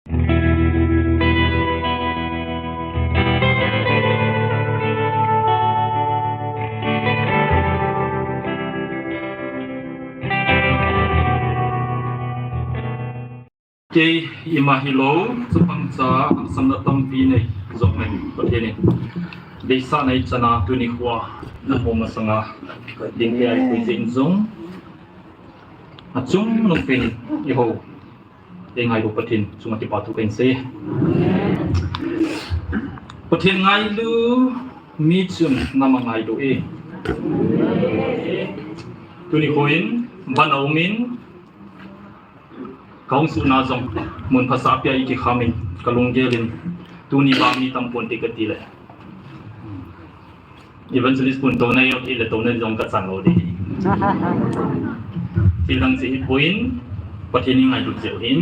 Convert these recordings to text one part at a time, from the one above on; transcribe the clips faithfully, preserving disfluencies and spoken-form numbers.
Kei ima hilou, chapang cha, samna tampi nei, jong nei, Pathen in. Deisah nei chana tuni khoa, na ho masanga, ding kei ai kui jing jong. Achung nung pen, i ho. Ei ngailu Pathen chunga kipa thu kahin sei. Pathen ngailu mi chun nam angailu e. Tuni khoin, ban a um in, kahung suhna jong, mun phasah pia i kikham in, kalunggel in, tuni vang mi tam ponte kati le. Evangelist pun tona yo ile tona jong kachan lou di. Thil dang chi hipon, Pathen i ngailut jeh u hin.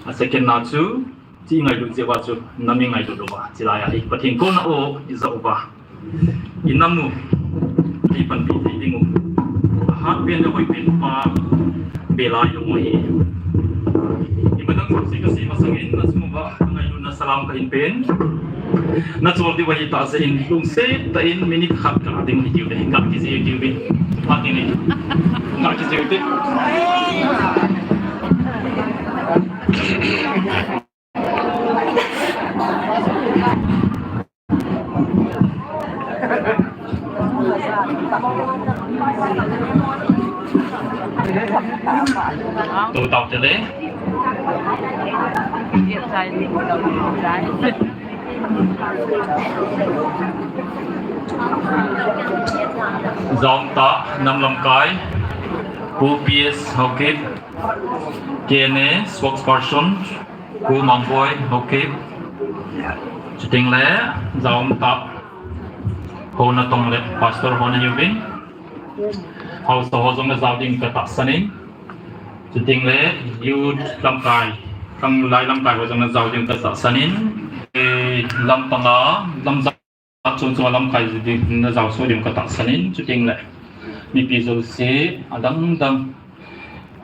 A second na chu, chi ngailut jeh uva chu, nam i ngailut uva, chilai a hi. Pathen kouna o, i ja uva. I nam u, i panpi thei ding u. Ahat pen le hoi pen pa, belai u mo hi. I madang jouse kasei masangin, na chung uva, ngailutna salam kahin pen. Na chol diu ahi tah jeh in, lungset tah in minute khat kah ding hi diu ve, kah kijih diu ve. Phat ding hi. Kah kijih diu. Tou tau te le. Jong tah, nam lamkai, Pu P S Haokip, K N A spokesperson, Pu Mangboi Haokip, chuteng le, jong tah, ho natong le, pastor ho nahiuvin, haosa ho jong najao ding katahsan in, chuteng le, youth lamkai, khanglai lamkai ho jong najao ding katahsan in, eh, lam panga, lam jat chom chom a lamkai ji ding, najao soh ding katahsan in, chuteng le, mipi jouse, adang dang,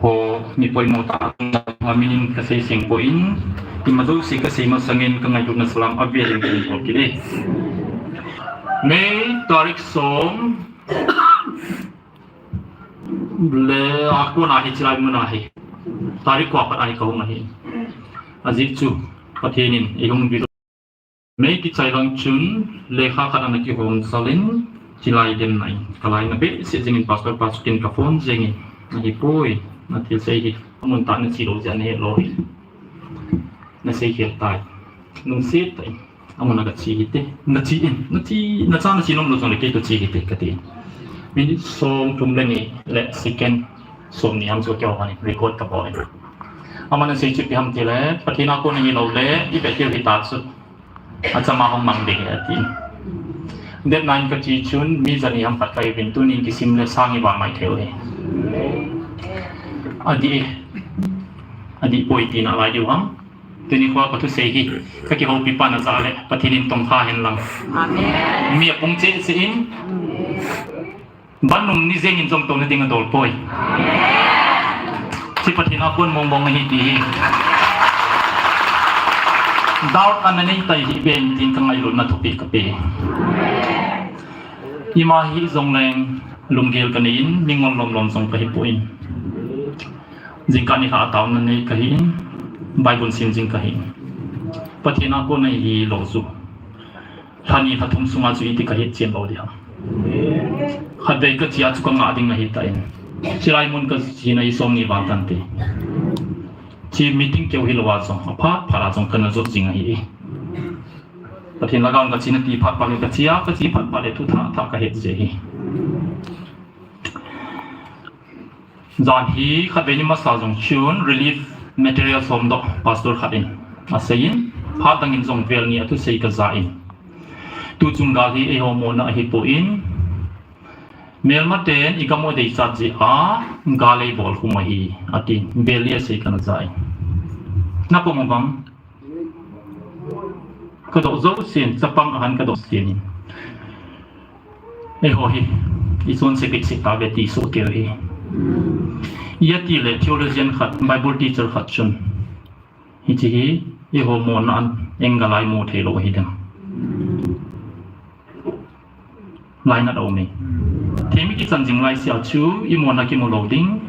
ho, mi poimo tah, a min in kasei seng poi, ima jouse kasei masangin kangailutna salam avel in kahin bol kit e. May tarik som, le a kona hi chilai muna hi. Tarik kua pat a hi kahung ahi. Ajeh chu, Pathen in eihung vil. May kichai lang chun, lekha khat ana kihom jal in, chilai demna in. Kalaina behseh jeng in pastor pa chu ken kaphone jeng in. Ahipoi, nathilsei hi. Amun tah nache lou jeh a nahet lou hi. Nasei khel tai. Lungset tah in. Amun a kache hite. Nache in. Nache, nacha nache nom lou jongle kei toh che hite kati. Minute som thum le ni le second som ni ham chu kihou in record kabol in. Aman asei chu ipi ham tile, Pathen a kon ahilou le, ivet diu hita chu. Achama hung mang ding ahi atin. Date nine kache chun, mi jani ham khat kahiuvin, tunin kisim le sang ival mai thei u ahi. Adih e. Adih poi tina lai diu ham. Tuni khoa kathusei hi, kakihoupi pa nacha le, Pathen in tongkha hen lang. Amen. Mi apung cheh cheh in, ban nung ni jeng in jong touna ding adol poi. Amen. Chi Pathen a kon mong mong ahi ti hi. Doubt ana nei tai hih beh in tin kangailutna thupi kape. Ima hijongleng lunggel kanei in, mi ngol lom lom jong kahipoi. Jingkah nikhat a taona nei kahi in, Bible sim jing kahi in. Pathen a kon ahilou chu. Lha ni lha thum sunga chu iti kahet chen lou ding ham. Khatvei kache a chu kangah ding ahi tan. Chilai mun kachena hi som ni val tante. Chi meeting keu hilou a jong, aphat phat a jong kana jot jing ahi. Pathen lhagao in kachena ti phat phat le kache a, kache phat phat le thu thah thah kahet jeh ahi. Jan hi khatvei ni masa jong chun relief material somdoh pastor khat in asei in, phat dang in jong vel ni a thusei kaja in. Tuchung gal hi eiho mona ahipoi, melmaten igam u deichat jeh a gal eibol khum ahi, atin, vel li asei kana ja in. Napom uvem? Kadoh jousen, chapang ahin kadoh sen in. Eiho hi, ichonse bit se tauve ti soh keu hi. Ijeh itile theologian khat, Bible teacher khat chun, Hiche hi, eiho mona an, angle a imu thei lou ahi dem. Lainat aum e. Themmi kichan jing laisea chu, imona kimu lou ding.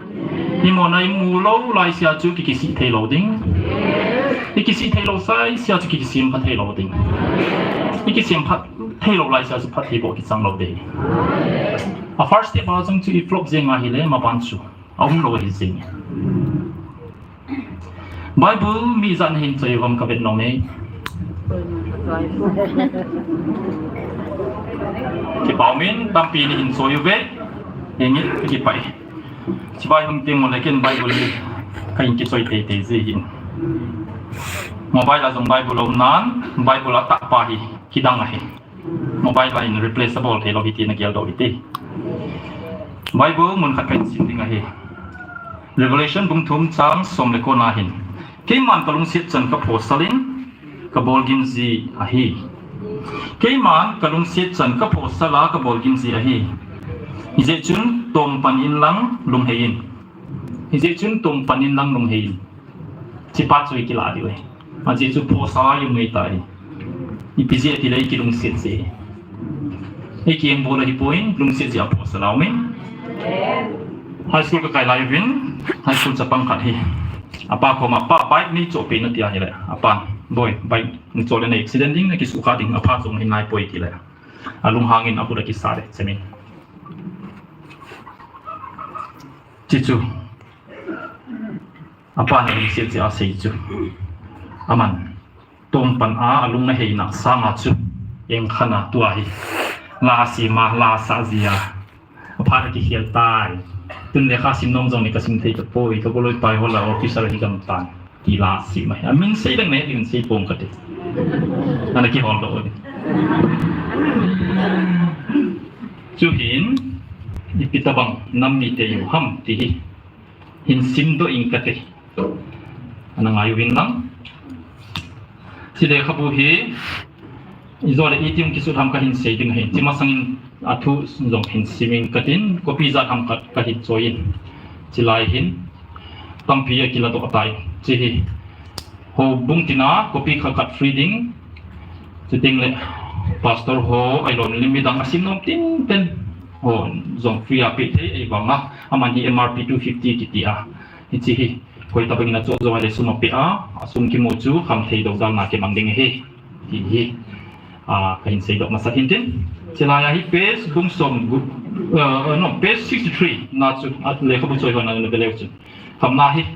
Imona imu lou laisea chu, ki kisih thei lou ding. I kisih thei lou laisea chu, ki kisem pha thei lou ding. I kisem pha thei lou laisea chu, phatthei boh kichang lou ding. A first step a jong chu i flop jeng ahile, maban chu aum lou ahi jeng. Bible mi ijat nahin choi uvem kavet nom e. Kipah umin, tampi nahin choi uve. Henge, kipah e. Chibai hung teng mo le ken Bible hi kahin kichoi teitei jeh hin. Mobile a jong Bible aum nan, Bible a tah pa hi kidang ahi. Mobile a hin replaceable thei lou hi tina geldoh hite. Bible mun khat kahin sim ding ahi. Revelation bung thum chang som le ko na hin. Keiman kalungset chan kaphosal in kabolgim ji ahi. Keiman kalungset chan kaphosal a kabolgim ji ahi. Hijeh chun tongpan in lang lunghei in. Hijeh chun tongpan in lang lunghei in. Hiche pa chu i kilah diu ahi. Ajeh chu phosal a i um ngei tai. Ipi jeh a tile i kilungset jeh. I kiengbol ahipoi, lungset jeh a phosal a um in. High school kakai lai uvin, high school chapang khat hi. Apa koma, pa, bike neichoh peh in ati ahile. Apan, boi, bike neichoh le na accident ding, nakisukha ding, apha jong hin naipoi tile. Alunghang in akhut akisa le, chemin. Hichu. Apan alungset jeh a asei chu. Aman. Tongpan a alung aheina sanga chu. Engkhan a tua hi. La asem a, la asah jia. Aphat akikhel tai. Tun lekha sim nom jong le kasim thei tapoi. Kaboloi pai ho la officer hi gam tan. Ti la asem a hi. Amin sei dang ne, din sei pong kate. Ana kihol doh. Chuhin, ipi tabang nam mite u ham ti hi. Hin simdoh ing kate. Ana ngai uvin lang. Hiche lekhabu hi, ijole iti hung kisut ham kahin sei ding ahin. Hiche masangin athu jong hin sim ing katin, copy jat ham ka, kahin choi in. Hichelai hin, tampi akiladoh tai. Hiche hi, houbung tina, copy khat khat free ding. Chuteng le, pastor ho, ahilou le midang asim nom tinten. Ho, jong free a peh thei, ahivanga, aman hi M R P two fifty kiti a. Hiche hi, koi tabang in achoh jou ahile sum apeh a, asum kimu chu khamthei doudal na kimang ding ahi. Ti hi, a, kahin seidoh masat hintin. Hichelai a hi page bung som gu, uh, no, page sixty-three na chu, a, lekhabu choi hon na, na ve leu chun. Khamna hi,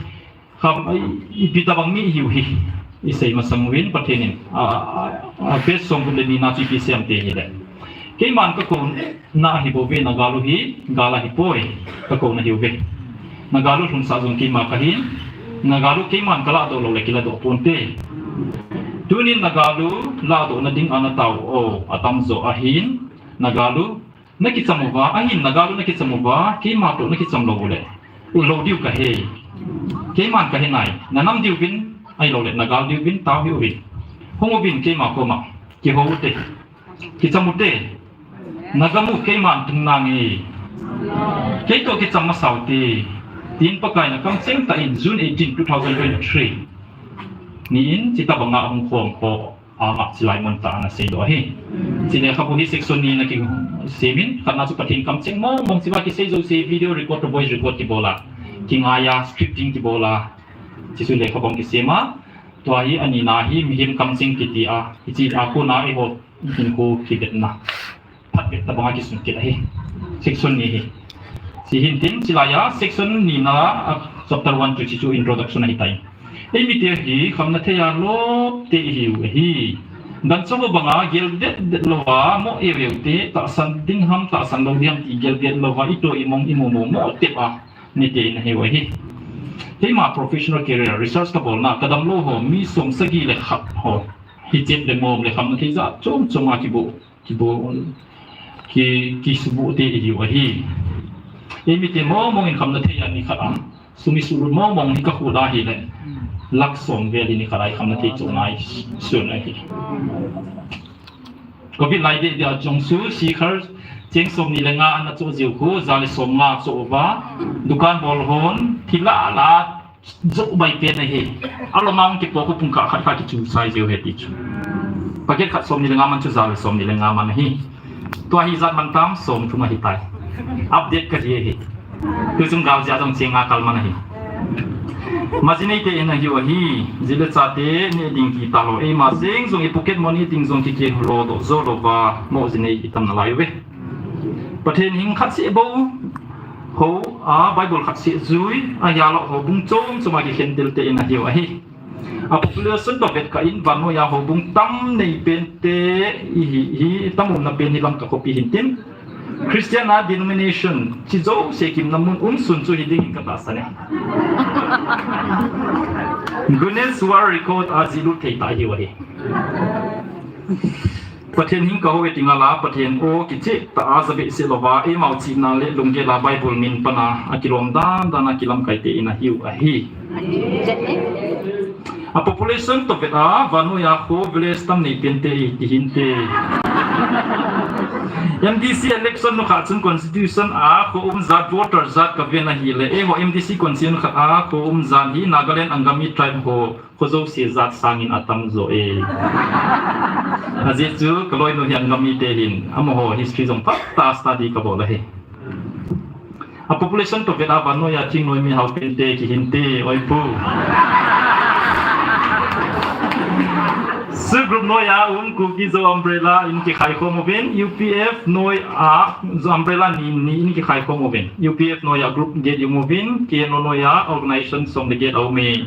kham, a, i, ipi tabang mi ihiu hi, isei masang uvin Pathen in, a, a, a, page som gu le ni na chu ipi asei em ti ahile. Keiman kakou na ahi bouve, na gal u hi, gal ahipoi, kakou na ahiuve. Na gal u lhunsah jong keima kahin, na gal u keiman kalahdoh lou le kilahdoh ponte. Tunin na gal u lahdoh na ding a natao u atamjo ahin, na gal u nakicham uva, ahin na gal u nakicham uva, keima toh nakicham lou u le. U lou diu kahe. Keiman kahe nai, na nam diuvin, ahilou le, na gal diuvin, tao hih uvin. Hung uvin keima koma, kihou ute. Kicham ute. Na gam u keiman tung nange. Kei toh kicham masa ute. Tin Pakai in akamcheng tah in June eighteen, two thousand twenty-three ni in hitabang a hung khom po a, hichelai mun tah a ana seidoh ahi. Hiche lekhabu hi section ni in akisem in, khatna chu Pathen kamcheng mong mong, hichea kisei jouse video record toh voice record kibol a, kingai a, scripting kibol a, hiche chu lekhabu kisem a, tua hi anina hi mihem kamcheng kiti a, hiche a kona eiho hinkho kivetna phatvet tabang a kisun kit ahi. Section ni hi. Hiche hin tin, hichelai a section ni na, a, chapter one chu hiche chu introduction ahitai. Eimite hi khamna thei a lop te ihiu ahi. Gancha ho banga geldet det louva, mo eu eu te, tahsan ding ham, tahsan lou ding ham ti geldet louva, itoh imong imu mu mo tep a mite inahiu ahi. Keima professional career, research kabolna, kadamlou ho, mi som sagi le khat ho. Hichep le mom le khamna thei jat chom chom a kibu, kibu, ki, kisubu te ihiu ahi. Eimite mong mong in khamna thei a nikhat a sum isulut mong mong hi kakhut a ahile, lakh som vel hi nikhat a ikhamna thei chom nai sun ahi. Covid lai deh deh a chong su, sikhar cheng som ni le nga ana choh jiu khu, ja le som nga choh uva, dukan bol hon, thil lah lah Joh bai pen ahi. Alom a hung kipo khu pung kah khat kha kichu sai jeh u ahi ti chu. Packet khat som ni le nga man chu ja le som ni le nga man ahi. Tua hi jat man tam som thum ahi tai. Update ka hi ahi. Tu chung gal jia jong cheng nga kal man ahi. Majinei te in ahiu ahi. Ji le cha te ne ding ki ta lo. Eima jeng jong i pocket money ding jong ki ke lo do jo lo va. Mo jinei i tam na lai uve. Pathen hing khat seh bou ho a Bible khat seh jui, ahia lo houbung chom chom a kikhen tel te in ahiu ahi. A population toh vet kah in vannoi a houbung tam nei pen te i hi, hi tam umna pen hi Lamka khopi hin tin. Christian a denomination chi jouse kimna mun um sun chu hi ding in ka tahsan e. Guinness World Record a ji lut thei ta ahiu ahi. Pathen hing ka hou e ti ngal a, Pathen o kicheh tah a ja behseh lou va, eimau chihna le lunggel a Bible min pan a, a kilom dan dan a kilamkai te in ahiu ahi. A population toh vet a, vannoi a kho village tam nei pen te i ti hin te. M D C election nu kha chun constitution a kho um jat voter jat ka ven ahi le, eiho M D C constitution khat a kho um jat hi Nagaland Angami tribe ho kho jouse jat sangin a tam jo e. Ajeh chu ka loinu hi Angami te hin, amaho history jong phat ta study ka bol ahi. A population toh vet a vannoi a thingnoi mi hau pen te kihin te, oi pu. Su group noi a um Kuki Zo umbrella in kikhai khom uvin, U P F noi a Zo umbrella ni, ni in kikhai khom uvin. U P F noi a group get um uvin, K N O noi a organization som le get a um e.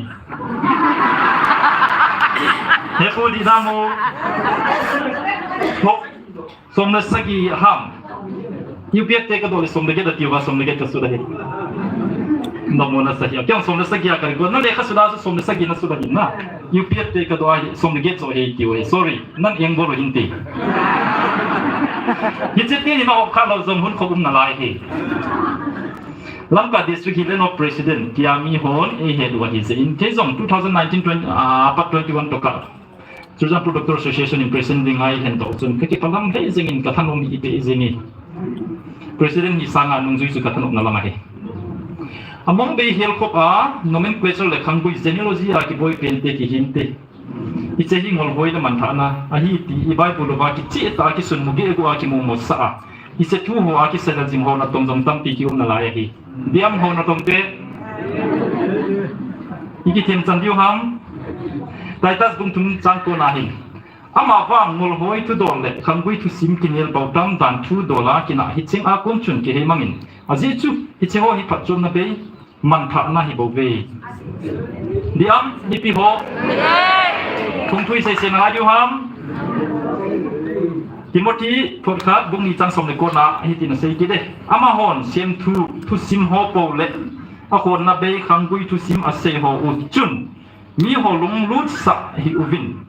He pu di da mo. Ho. Som le sagi ham. U P F te ka do le som le get a ti uva som le get ka sut ahi. Nom mo na sa hi. Kei jong som le sagi a ka record. Na le ka sut a som le sagi na sut ahi na. U P F te ka do ahi som le get so he ti uva. Sorry. Nan eng bol hin ti. Hiche te ni na op kha lou jong hun kho um na lai hi. Lamka District hi le no President, tia mi hon, eihet u ahi jeh in. Kei jong two thousand nineteen twenty, ah, pat twenty-one toh ka. Churachandpur Doctor Association in President ding a eihen toh chun, ka kipalam hei jeng in ka thanom hi ipi jeng e. President hi sanga nungjui chu ka thanom na lam ahi. Among bei hel khop a, nomenclature le khanggui genealogy a kiboi pen te kihin te. Hiche hi ngolhoi le manthahna ahi ti i Bible uva kicheh tah a kisun mu geh gu a kimu mo sa a. Hiche thu ho a kisei le jing ho natong jong tampi ki um na lai ahi. Diam ho natong te. I kithem chan diu ham. Titus bung thum chang ko na hin. Ama vang ngolhoi thudol le khanggui thusim kinel bou tam dan thudol a kinah hicheng a kon chun kihei mangin. Ajeh chu hiche ho hi phatchomna bei manthahna hi bou ve. Diam, ipi ho. Thungthui sei sei na ngai diu ham. Timothy thot khat bung ni chang som le ko na hitin asei kit e. Amahon semthu thusim ho pou le akhonna bei khanggui thusim asei ho u chun mi ho lunglut sah hih uvin.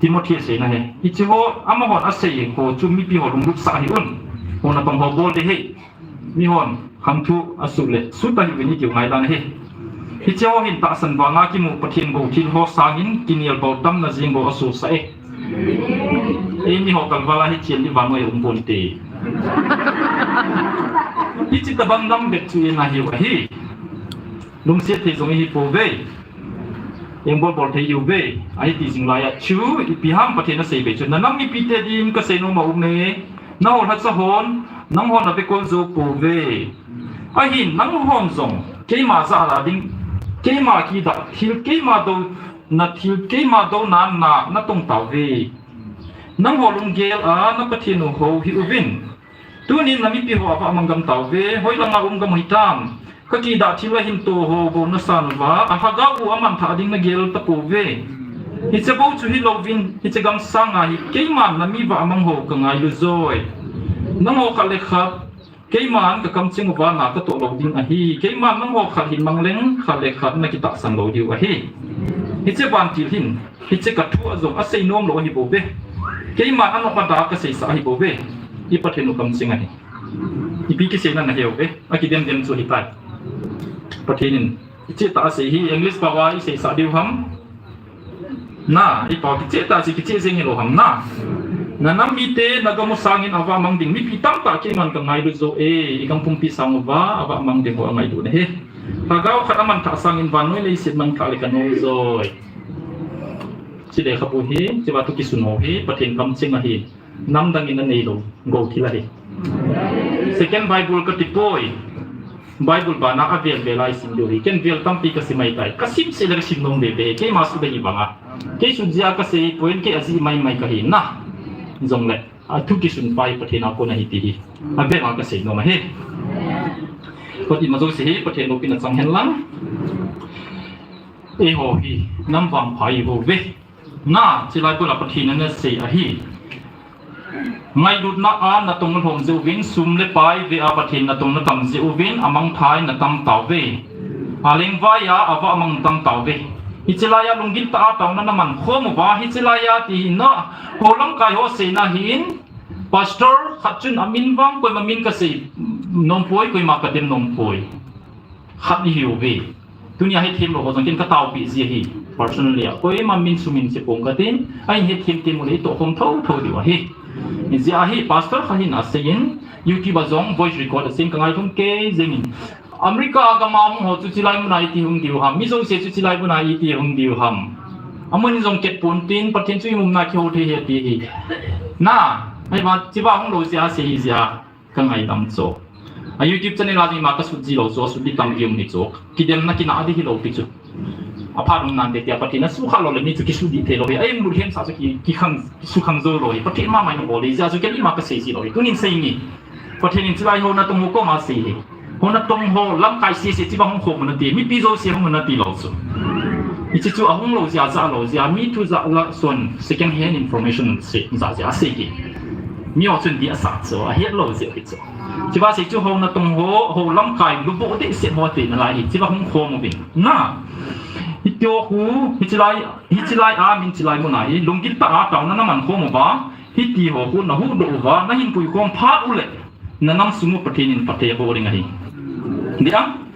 Timothy asei na hi. Hiche ho amahon asei ho chu mipi ho lunglut sah hih un. Ho natong ho bol de hi. Mihon khangthu asuh le sut ta hih uvin i tiu ngai dan ahi. Hiche ho hin tahsan vanga kimu Pathen gou thil ho sangin kinel bou tam na jing bou asosah e. Eimi ho kalval a hiche ni vannoi a um pon te. Hiche tabang dam bep chu i na hiu ahi. Lungset thei jong i hi pouve. Engbol bol thei hiuve. Ahi ti jing lai a chu ipi ham Pathen asei ve chu. Na nam mipi te din kasei nom a um e. Nangho lhacha hon, nanghon na vekol jou pouve. Ahin nanghon jong keima jal a ding, keima kidah thil, keima douna thil, keima douna na natong tauve. Nangho lunggel a na Pathen u hou hih uvin. Tunin na mipi ho avah mang gam tauve, hoilang a um gam u hitam. Ka kidah thil ahin to ho bou nasan uva, a lhagao u amanthah ding nagel tapouve. Hiche bou chu hilouvin, hiche gam sanga hi keiman na mi vah mang ho kangailu joi. Nangho khat le khat, keiman kakamcheng uva na katoh lou ding ahi. Keiman nangho khat hin mang leng, khat le khat nakitahsan lou diu ahi. Hiche vantil hin, hiche kathu a jong asei nom lou ahi bouve. Keiman anop a dah kaseisah ahi bouve. I Pathen u kamcheng ahi. Ipi kiseina nahe uve. Akidem dem chu hitai. Pathen in, hiche tah asei hi, English pao a iseisah diu ham. Na, i pao kicheh tah chu kicheh jeng hilou ham na. Na nam mite, na gam u sangin avah mang ding mipi tamtah keiman kangailut jo e, i gam pumpi sang uva avah mang ding ho angailut nahi. Lhagao khat amanthah sangin vannoi leiset manthah le kanom joi. Hiche lekhabu hi, hiche va thu kisun ho hi, Pathen kamcheng ahi. Namdang in anei lou, gou thil ahi. Second Bible kati poi. Bible bana avel vel a isim diu ahi. Ken vel tampi kasim ahitai. Kasim seh le kasim nom veve. Keima sut ahi banga. Kei sut jeh a kasei poi, kei ajih mai mai kahi na. Jongle. Athu kisun pa hi Pathen a kon ahi ti hi. Avel a kasei nom ahi. Koi ima jouse hi Pathen loupina chang hen lang. Eiho hi nam vangpha ihiuve. Na, hiche lai kon a Pathen in anasei ahi. Ngailutna a natong nalhom jeh uvin, sum le pai ve a Pathen natong natam jeh uvin, amangthah in natam tauve. Alengvai a avah mang natam tauve. Hiche lai a lunggil tah a taona naman khom uva, hiche lai a ti hi na, ho lamkai ho seina ahin, Pastor khat chun amin vang koima min kasei nom poi, koima kadem nom poi. Khat ihiuve. Tunia hethem lou ho jong ken kataopi ji ahi. Personally a koima min sum in sei pong katin, ahin hethem tem uleh itoh khom thotho diu ahi. Hijeh a hi pastor khat hin aseiyin, YouTube a jong voice record aseiyin kangailhun kei jengin. America a gam a hung ho chu hiche lai mun a iti hung diu ham. Mi jouse chu hiche lai mun a iti hung diu ham. Amun in jong ket pon tin, Pathen chu imumna kihou thei ahi ati hi. Na, ahivang, hiche va hung lou jeh a asei hi jeh a. Kangaidam chu. A YouTube channel a jong ima kasut ji lou chu, asut ding tam kium hi chu. Kidemna kinah ding hilou pi chu. Aphat um nante tia Pathen in asukha lou le mi chu kisut ding thei lou hi. Aimut lhemsa chu ki, kikhang, kisukhang jou lou hi. Pathen mama in abol hi jeh a chu ken ima kasei ji lou hi. Tunin sei nge. Pathen in hiche lai ho natong ho koma asei hi. Ho natong ho lamkai sese hiche va hung khom un ati. Mipi jouse hung un ati lou chu. Hiche chu ahung lou jeh a, ajah lou jeh a, mi thu jah la son second hand information se, jah jeh a asei hi. Mi ho chun dih asah chu, ahet lou jeh hi chu. Hiche va sei chu ho natong ho, ho lamkai luboh dehset ho ati nalai hi, hiche va hung khom uvin. Na, hiti ho khu, hiche lai, hiche lai a min hiche lai mun a hi, lunggil tah a taona naman khom uva, hiti ho khu nahuhdoh uva, nahin puikhom phat uleh, nanam sung u Pathen in phatthei aboh ding ahi. Dih am?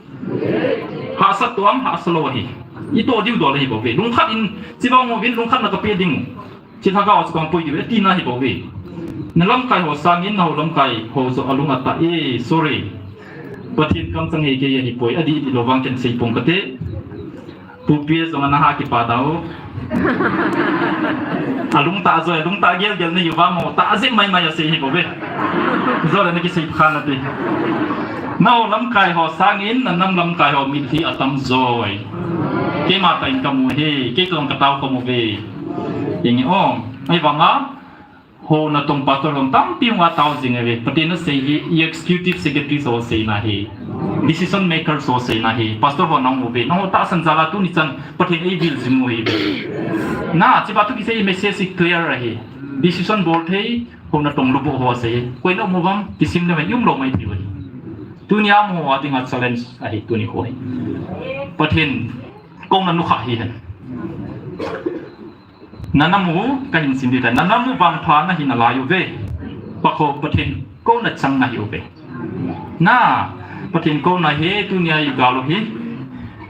Hahsat to am, hahsa lou ahi. Itoh diu dol ahi bouve. Lungkhat in, hiche va hung uvin, lungkhatna kapeh ding u. Hiche lhagao a chu kahung pui diu, atina ahi bouve. Nalamkai ho sangin, naho lamkai ho joh alung atah e, sorry. Pathen kamchang hi kei ahi poi, adih dih lou vang ken sei pong kate. Pu Pi jong ana ha kipa dau. Alungtah joi, alungtah gel gel nahiuva mo, tah jep mai mai asei hi bouve. Jole nakisei kha nate. Naho lamkai ho sangin, nanam lamkai ho mitlhi atam joi. Keima tah in kamu hi, kei toh jong katao kamu ve. Inge o, ahivanga, ho natong pastor hon tampi hung atao jing uve. Pathen in asei hi, executive secretary ho seina ahi. Decision maker ho seina ahi. Pastor ho nahung uve. Naho tahsan jal a tuni chan Pathen in eivil jing u ahi. Na, hiche va thu kisei message hi clear ahi. Decision bol thei, ho natong luboh ho asei. Koi namu vang, kisim le mai um lou mai thei uve. Tunia amaho a dinga challenge ahi tuni kho hi. Pathen, kouna nukhah hihen. Nanam u kahin sim ding tai. Nanam u vangpha nahi nalai uve. Pakho Pathen kouna chang nahi uve. Na, Pathen kouna hi tunia igal u hi.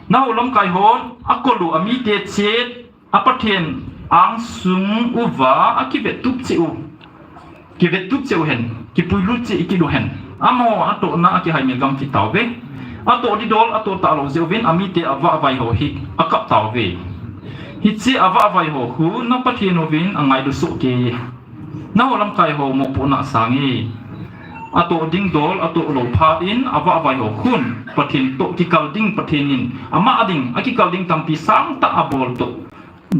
Naho lamkai hon, akol u, amite chet, a Pathen angsung uva, akivettup cheh u. Kivettup cheh u hen, kipuilut cheh kit u hen. Amaho atohna a kihaimil gam kit tauve. Atoh ding dol, atoh talou jeh uvin, amite avahvai ho hi akap tauve. Hiche avahvai ho khu na Pathen uvin angailu soh kei. Naho lamkai ho mopohna sangin. Atoh ding dol, atoh lou phat in, avahvai ho khun. Pathen toh kikal ding, Pathen in. Ama ding, akikal ding tampi sangtah abol toh.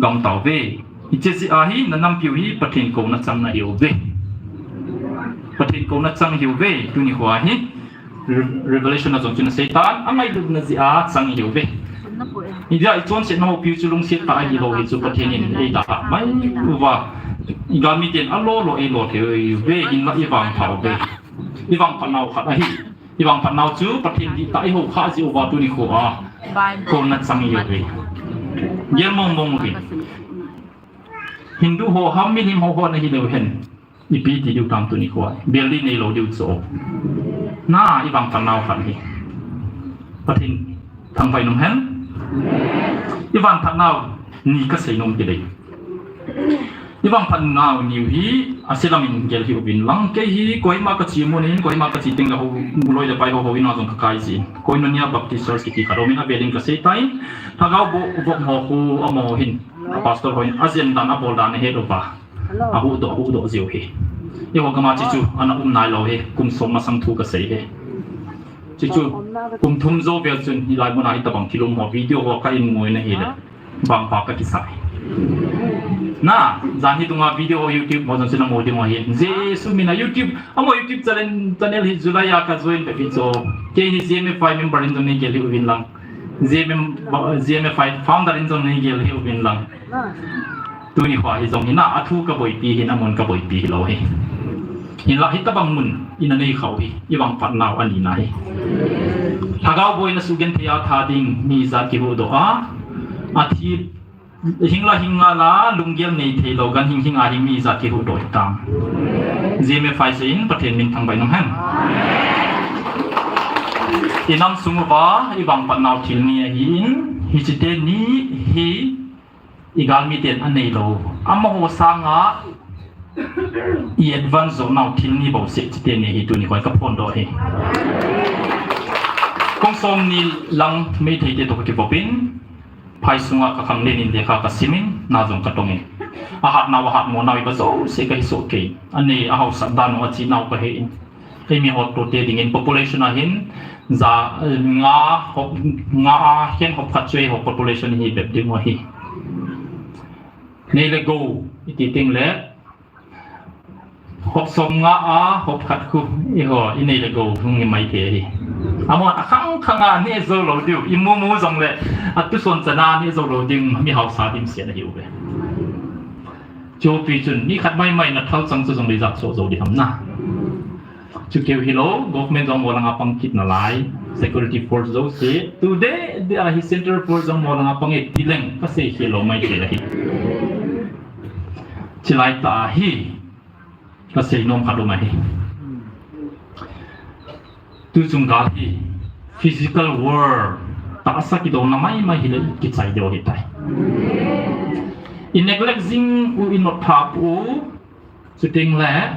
Gam tauve. Hiche jeh a hi nanampiu hi Pathen kouna chang nahiuve. Pathen kouna chang hiuve, tuni kho a hi. Re-, Revelation a jong chun asei tan, angailutna jeh a chang hiuve. India ichonsetna ho piu chu lungset tah ahilou hi chu Pathen in eidalha mai uva. Igalmi ten alolo eilo thei uve, hinla ivangphat uve. Ivangphat nau khat ahi. Ivangphat nau chu Pathen dihtah ihoukhah jeh uva tuni kho a. Kouna chang hiuve. Gel mong mong uve. Hindu ho ham milim ho ho nahi leu hen. Ipi ti diu tam tuni kho a. Bel ding neilou diu chu. Na ivangphat nau khat hi. Pathen thangvah in um hen. Ivangphat nau ni kasei nom kit e. Ivangphat nau niu hi, aselam in gel hih uvin lang, kei hi Kohima kache mun in, Kohima kache teng le ho, u loi le pai ho, houin a jong kakai jin. Koinonia Baptist Church kiti khat um in, avel in kasei tan, lhagao boh, boh ho khu amaho hin, a pastor ho hin, ajen dan, abol dan ahet uva. Ahuhdoh, ahuhdoh jiu hi. Eiho gam a hiche chu, ana um nailou hi, kum som masang thu kasei hi. Hiche chu, kum thum jou vel chun, hilai mun a hitabang thil um ho, video ho ka in ngoi na hile. Vangpha kakisa. Na, jan hi tunga video ho YouTube mo jong chu namu ding u ahi. Jesu min a YouTube, amaho YouTube channel, channel hi July a kajoin peh pi chu. Kei hi G M F I member in jong neigel hih uvin lang. G M M, G M F I founder in jong neigel hih uvin lang. Tuni khoa hi jong hi na, athu kaboipi hi, amun kaboipi hilou hi. Hinla hitabang mun, ina nei khau hi, ivangphat nau anina hi. Lhagao boina sugenthei a tha ding, mi ijat kihuhdoh a, athi, hing la hing ngal a, lunggel nei theilou, ganhing hing a hing mi ijat kihuhdoh hitam. G M F I sei in, Pathen min thangvah in um hen. Inam sung uva, ivangphat nau thil ni ahin, hiche teni hi, igalmi ten anei lou. Amaho sanga i advance jou nau thil ni bouseh hiche teni hi tuni khoa kaphondoh hi. Kum som ni lang Meitei te toh kakivop in, phai sunga kakhanglen in lekha kasim in, na jong katong in. Ahat nau, ahat mo nau iba jouse kahi soh kei. Anei, ahaosat dan u, ache nau kahe in. Eimi hottote dingin population a hin, ja, eh, nga hop, nga a hin hop khat chu eiho population hi bep ding u ahi. Nei le gou, iti teng le, hop som nga a, hop khat khu, eiho, inei le gou, hung hi mai thei ahi. Amahon akhang khang a, neh jou lou diu, imu mu jong le, atuson chan a, neh jou lou ding, mi haosa dimset ahiuve. Chupi chun, mi khat mai mai na thal chang chu jong le ijat soh jou ding ham na. Chu keu hilou, government jong mo langa pang kit nalai, security force jouse. Today, the, uh, hi central force jong mo langa pang e ti leng, kasei khel lou mai thei ahi. Chulai tah hi, kasei nom khat um ahi. Tuchung gal hi, physical war, tahsa kidouna mai mai hile kichai diu ahitai. I neglect jing u, i notpha u, chuteng le,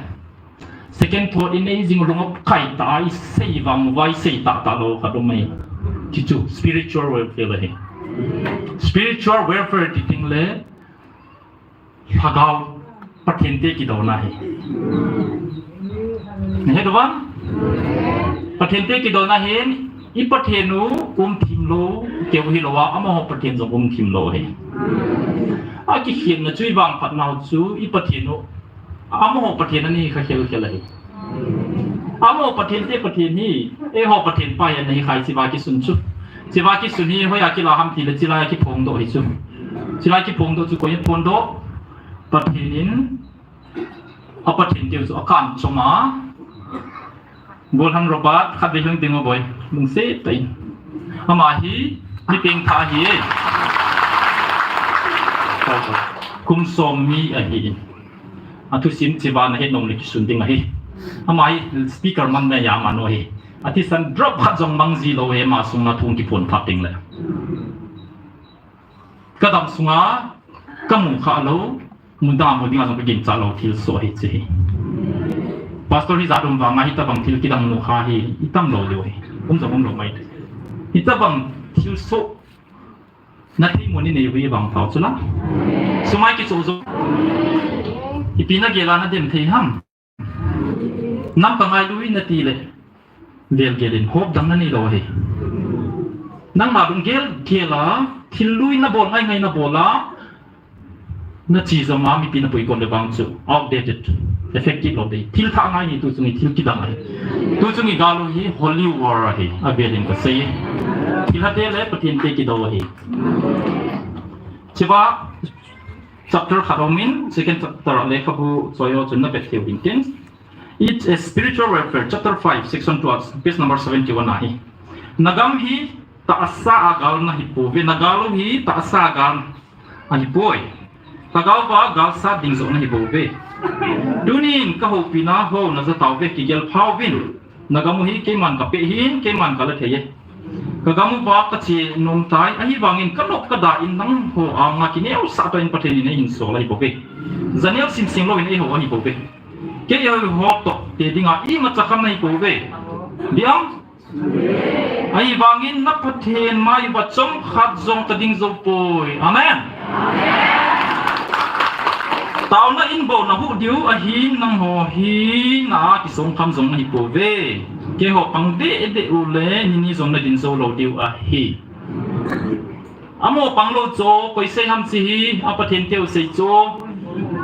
second thought inei jing u, lung akai tah a, isei vang uva, isei tah tah lou khat um ahi. Hichu spiritual warfare ahi. Spiritual warfare ti teng le, lhagao Pathen te kidouna ahi. Nahet uvem? Pathen te kidouna ahin, i Pathen u umthim lou, keu hilou a, amaho Pathen jong umthim lou ahi. Akikhelna chu ivangphat nau chu, i Pathen u, amaho Pathen ana hi kha khel khel ahi. Amaho Pathen te Pathen hi, eiho Pathen pa hi ana hi khai, hicheva kisun chu. Hicheva kisun hi, hoiya kila ham tile, chilai a kiphongdoh hi chu. Chilai a kiphongdoh chu, koi in phongdoh? Pathen in, a Pathen teu chu akan chom a. Golhang Robert, khatvei hung ding o boi, lungset tah in. Ama hi, mi pengthah ahi e. Kum som mi ahi. Athusim hicheva nahet nom le kisun ding ahi. Ama hi speaker man mei a man u ahi. Athisan drop khat jong mang ji lou ahi, ama sunga thu kiphong phat teng le. Kadam sunga, kamu kha lou, muda mu dinga jong kaginchat lou thilsoh ahi hiche hi. Pastor hijat um vanga hitabang thil kidang nu kha hi, itam lou diu ahi. Um jong um lou mai. Hitabang thilsoh, nathei mun inei u hi vangpha u chu la. Sum a kichoh jou. Ipi nagel a nadem thei ham? Nam ka ngailu in nati le. Vel gel in, hope dang nanei lou ahi. Nangma lung gel gel a, thil lui nabol ngai ngai nabol a, nache jom a, mipi napui kon le vang chu outdated, effective lou ding. Thil thah ngai hi tuchung hi thil kidang ahi. Tuchung hi gal u hi holy war ahi, avel in kasei. Thilha te le Pathen te kidou ahi. Hicheva chapter khat um in, second chapter a lekhabu choi ho chun navet thei u hintin. It's a spiritual warfare, chapter five, section two, page number seventy-one ahi. Nagam hi tahsa a gal nahipouve, nagal u hi tahsa a gal ahipoi. Lhagao va galsat ding joh nahibouve. Tunin kahoupina ho najatauve, kigelpha uvin. Nagam u hi keiman kapeh ahin, keiman kala thei e. Ka gam uva ka che nom tai, ahivangin ka nop ka da in nangho anga kineosah tah in Pathen in eihin sol ahi bouve. Janel simsing lou in eiho ahi bouve. Kei eiho toh te dinga imacha kham nahi bouve. Diam? Ahivangin na Pathen mai uva chomkhat jong ka ding jou poi. Amen. Taona in bou na huh diu ahin nangho hi na kisong kham jong nahi pouve. Keiho pang deh deh u le nini jong na din jou lou diu ahi. Amaho pang lou chu, koi sei ham chi hi, a Pathen teu sei chu.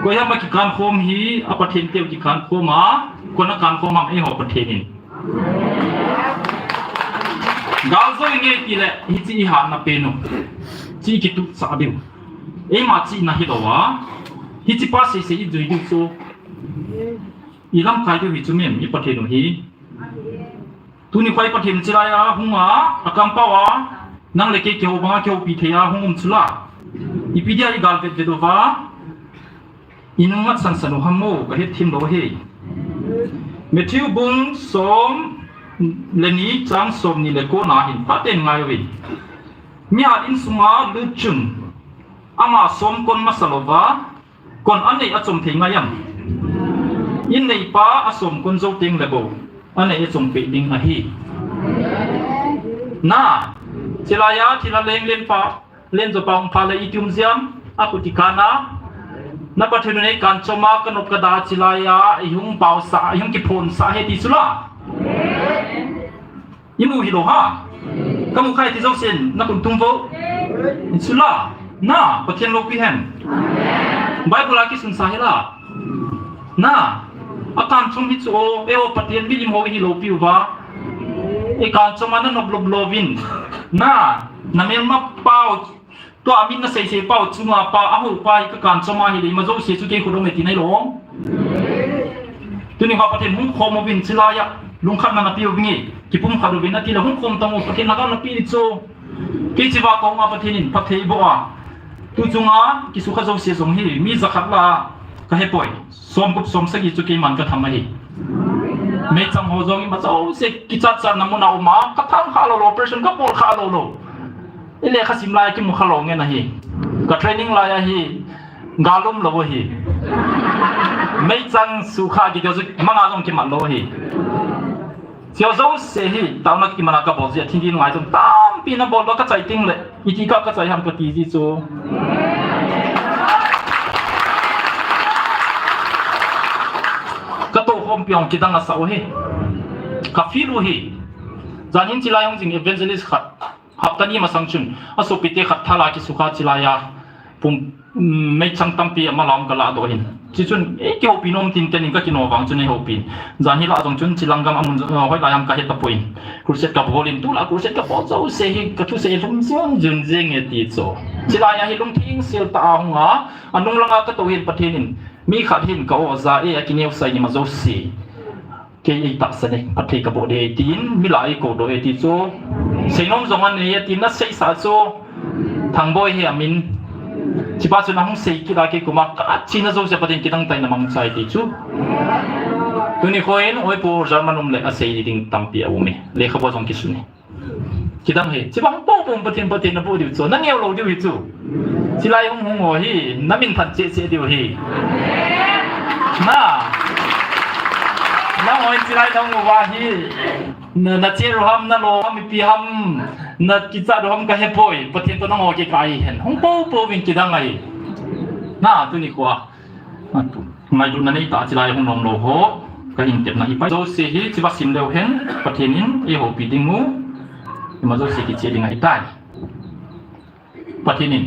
Koi ham a kikan khom hi, a Pathen teu kikan khom a, koi na kan khom ham eiho Pathen in. Gal joi nge ti le, hichi i hatna pen u. Chi kituh cha diu. Eima chihna hilou a. Hichi pa sei sei i jui diu chu. I lamkai diu hi chu mem, i Pathen u hi. Tuni khoi Pathen chilai a hung a, a kampau a, nang le kei kihou banga kihoupi thei a hung um chula. Ipi dia i gal vet vet uva, i nung mat san san u ham mo, ka het thim lou hi. Matthew bung som le ni chang som ni le ko na hin phaten ngai uvin. Mihat insunga lut chun, ama som kon masa louva, kon anei achom thei ngai am? In neipa asom kon jou teng le bou, anei achom peh ding ahi. Na, chilai a thilha leng len pa, len jo pa hung pha le iti um jiam, a kut i kan a. Na Pathen u nei kan chom a ka nop ka da chilai a, i hung pau sa, i hung kiphon sa he ti chula. I mu hilou ha. Ka mu khai ti jousen, na kun tung vo. Chula, na, Pathen loupi hen. Bible a kisun sa hila. Na, a kan chom hi chu o, e o Pathen milim ho hi loupi uva. E kan chom a na nop lop louvin. Na, na melma pau, tua min na sei sei pau chunga pa, a hou pa, ka kan chom a hi le, ima jouse chu kei khu dong e ti nai lou. Tuni kha Pathen hung khom uvin chilai a, lungkhatna na pe uvin nge, kipumkhat uvin ati le hung khom tang u Pathen na kan na pe ni chu. Kei chiva kong a Pathen in phatthei boh a. Tu chunga kisukha jouse jong hi mi jakhat la ka he poi. Som gup som sagi chu keiman ka tham ahi. Meichang ho jong ima jouse kichat chat na mun a um a, ka thang kha lou lou, operation ka bol kha lou lou. I lekha sim lai a kimu kha lou ngen ahi. Ka training lai ahi. Gal um lou ahi. Meichang sukha kiti chu manga jong kimat lou ahi. Chujou se hi, taona kiman a ka bol ji a, thil ding ngai jong tampi na bol doh ka chai ting le, iti ka ka chai ham ka ti ji chu. Ka to khompi hong kidang asa u hi. Ka feel u hi. Jan hin chilai hung jing evangelist khat. Hapta ni masang chun, a sopite khat thal a kisukha chilai a, pum, mm, meichang tampi ama lam ka la doh hin. Chi chun, ei kihoupi nom tin ten in ka kino vang chun ei houpi. Jan hi la jong chun chilang gam amun, uh, hoilai ham ka he tapoi. Crusade ka bol in, tu la crusade ka bol jouse hi, ka thusei lhum jun jun jeng e ti chu. Chilai a hi lungthim sel tah a hung a, a nung lang a ka to hin Pathen in, mi khat hin ka o ja e, a kineosah in ima jouse. Kei ei tahsan e, phatthei ka boh ding e tin, mi la ei kou doh e ti chu. Seinom jong anei e tin, na seisah chu. Thangboi hi a min. Chipa chu na hung sei kit a kei kum a, ka china jouse Pathen kidang tai na mangcha e ti chu. Tuni khoi in, oi pu German um le a sei ding tampi a um e. Lekhabu jong kisun e. Kidang hi, chibang po po Pathen Pathen na po diu chu, na neo lou diu hi chu. Chilai hung hung ho hi, na min than che che diu hi. Na. Na hoi chilai na hung uva hi, na, na che ru ham, na lo ham, ipi ham, na kicha ru ham ka he poi, Pathen to na ngo ke ka hi hen. Hung po po vin kidang ahi. Na, tuni khua. Ngailutna nei tah chilai hung nom lou ho, ka hin tepna hi pai. Jouse hi chiva sim leu hen, Pathen in ei houpi ding u, ima jouse kiche ding ahi tai. Pathen in,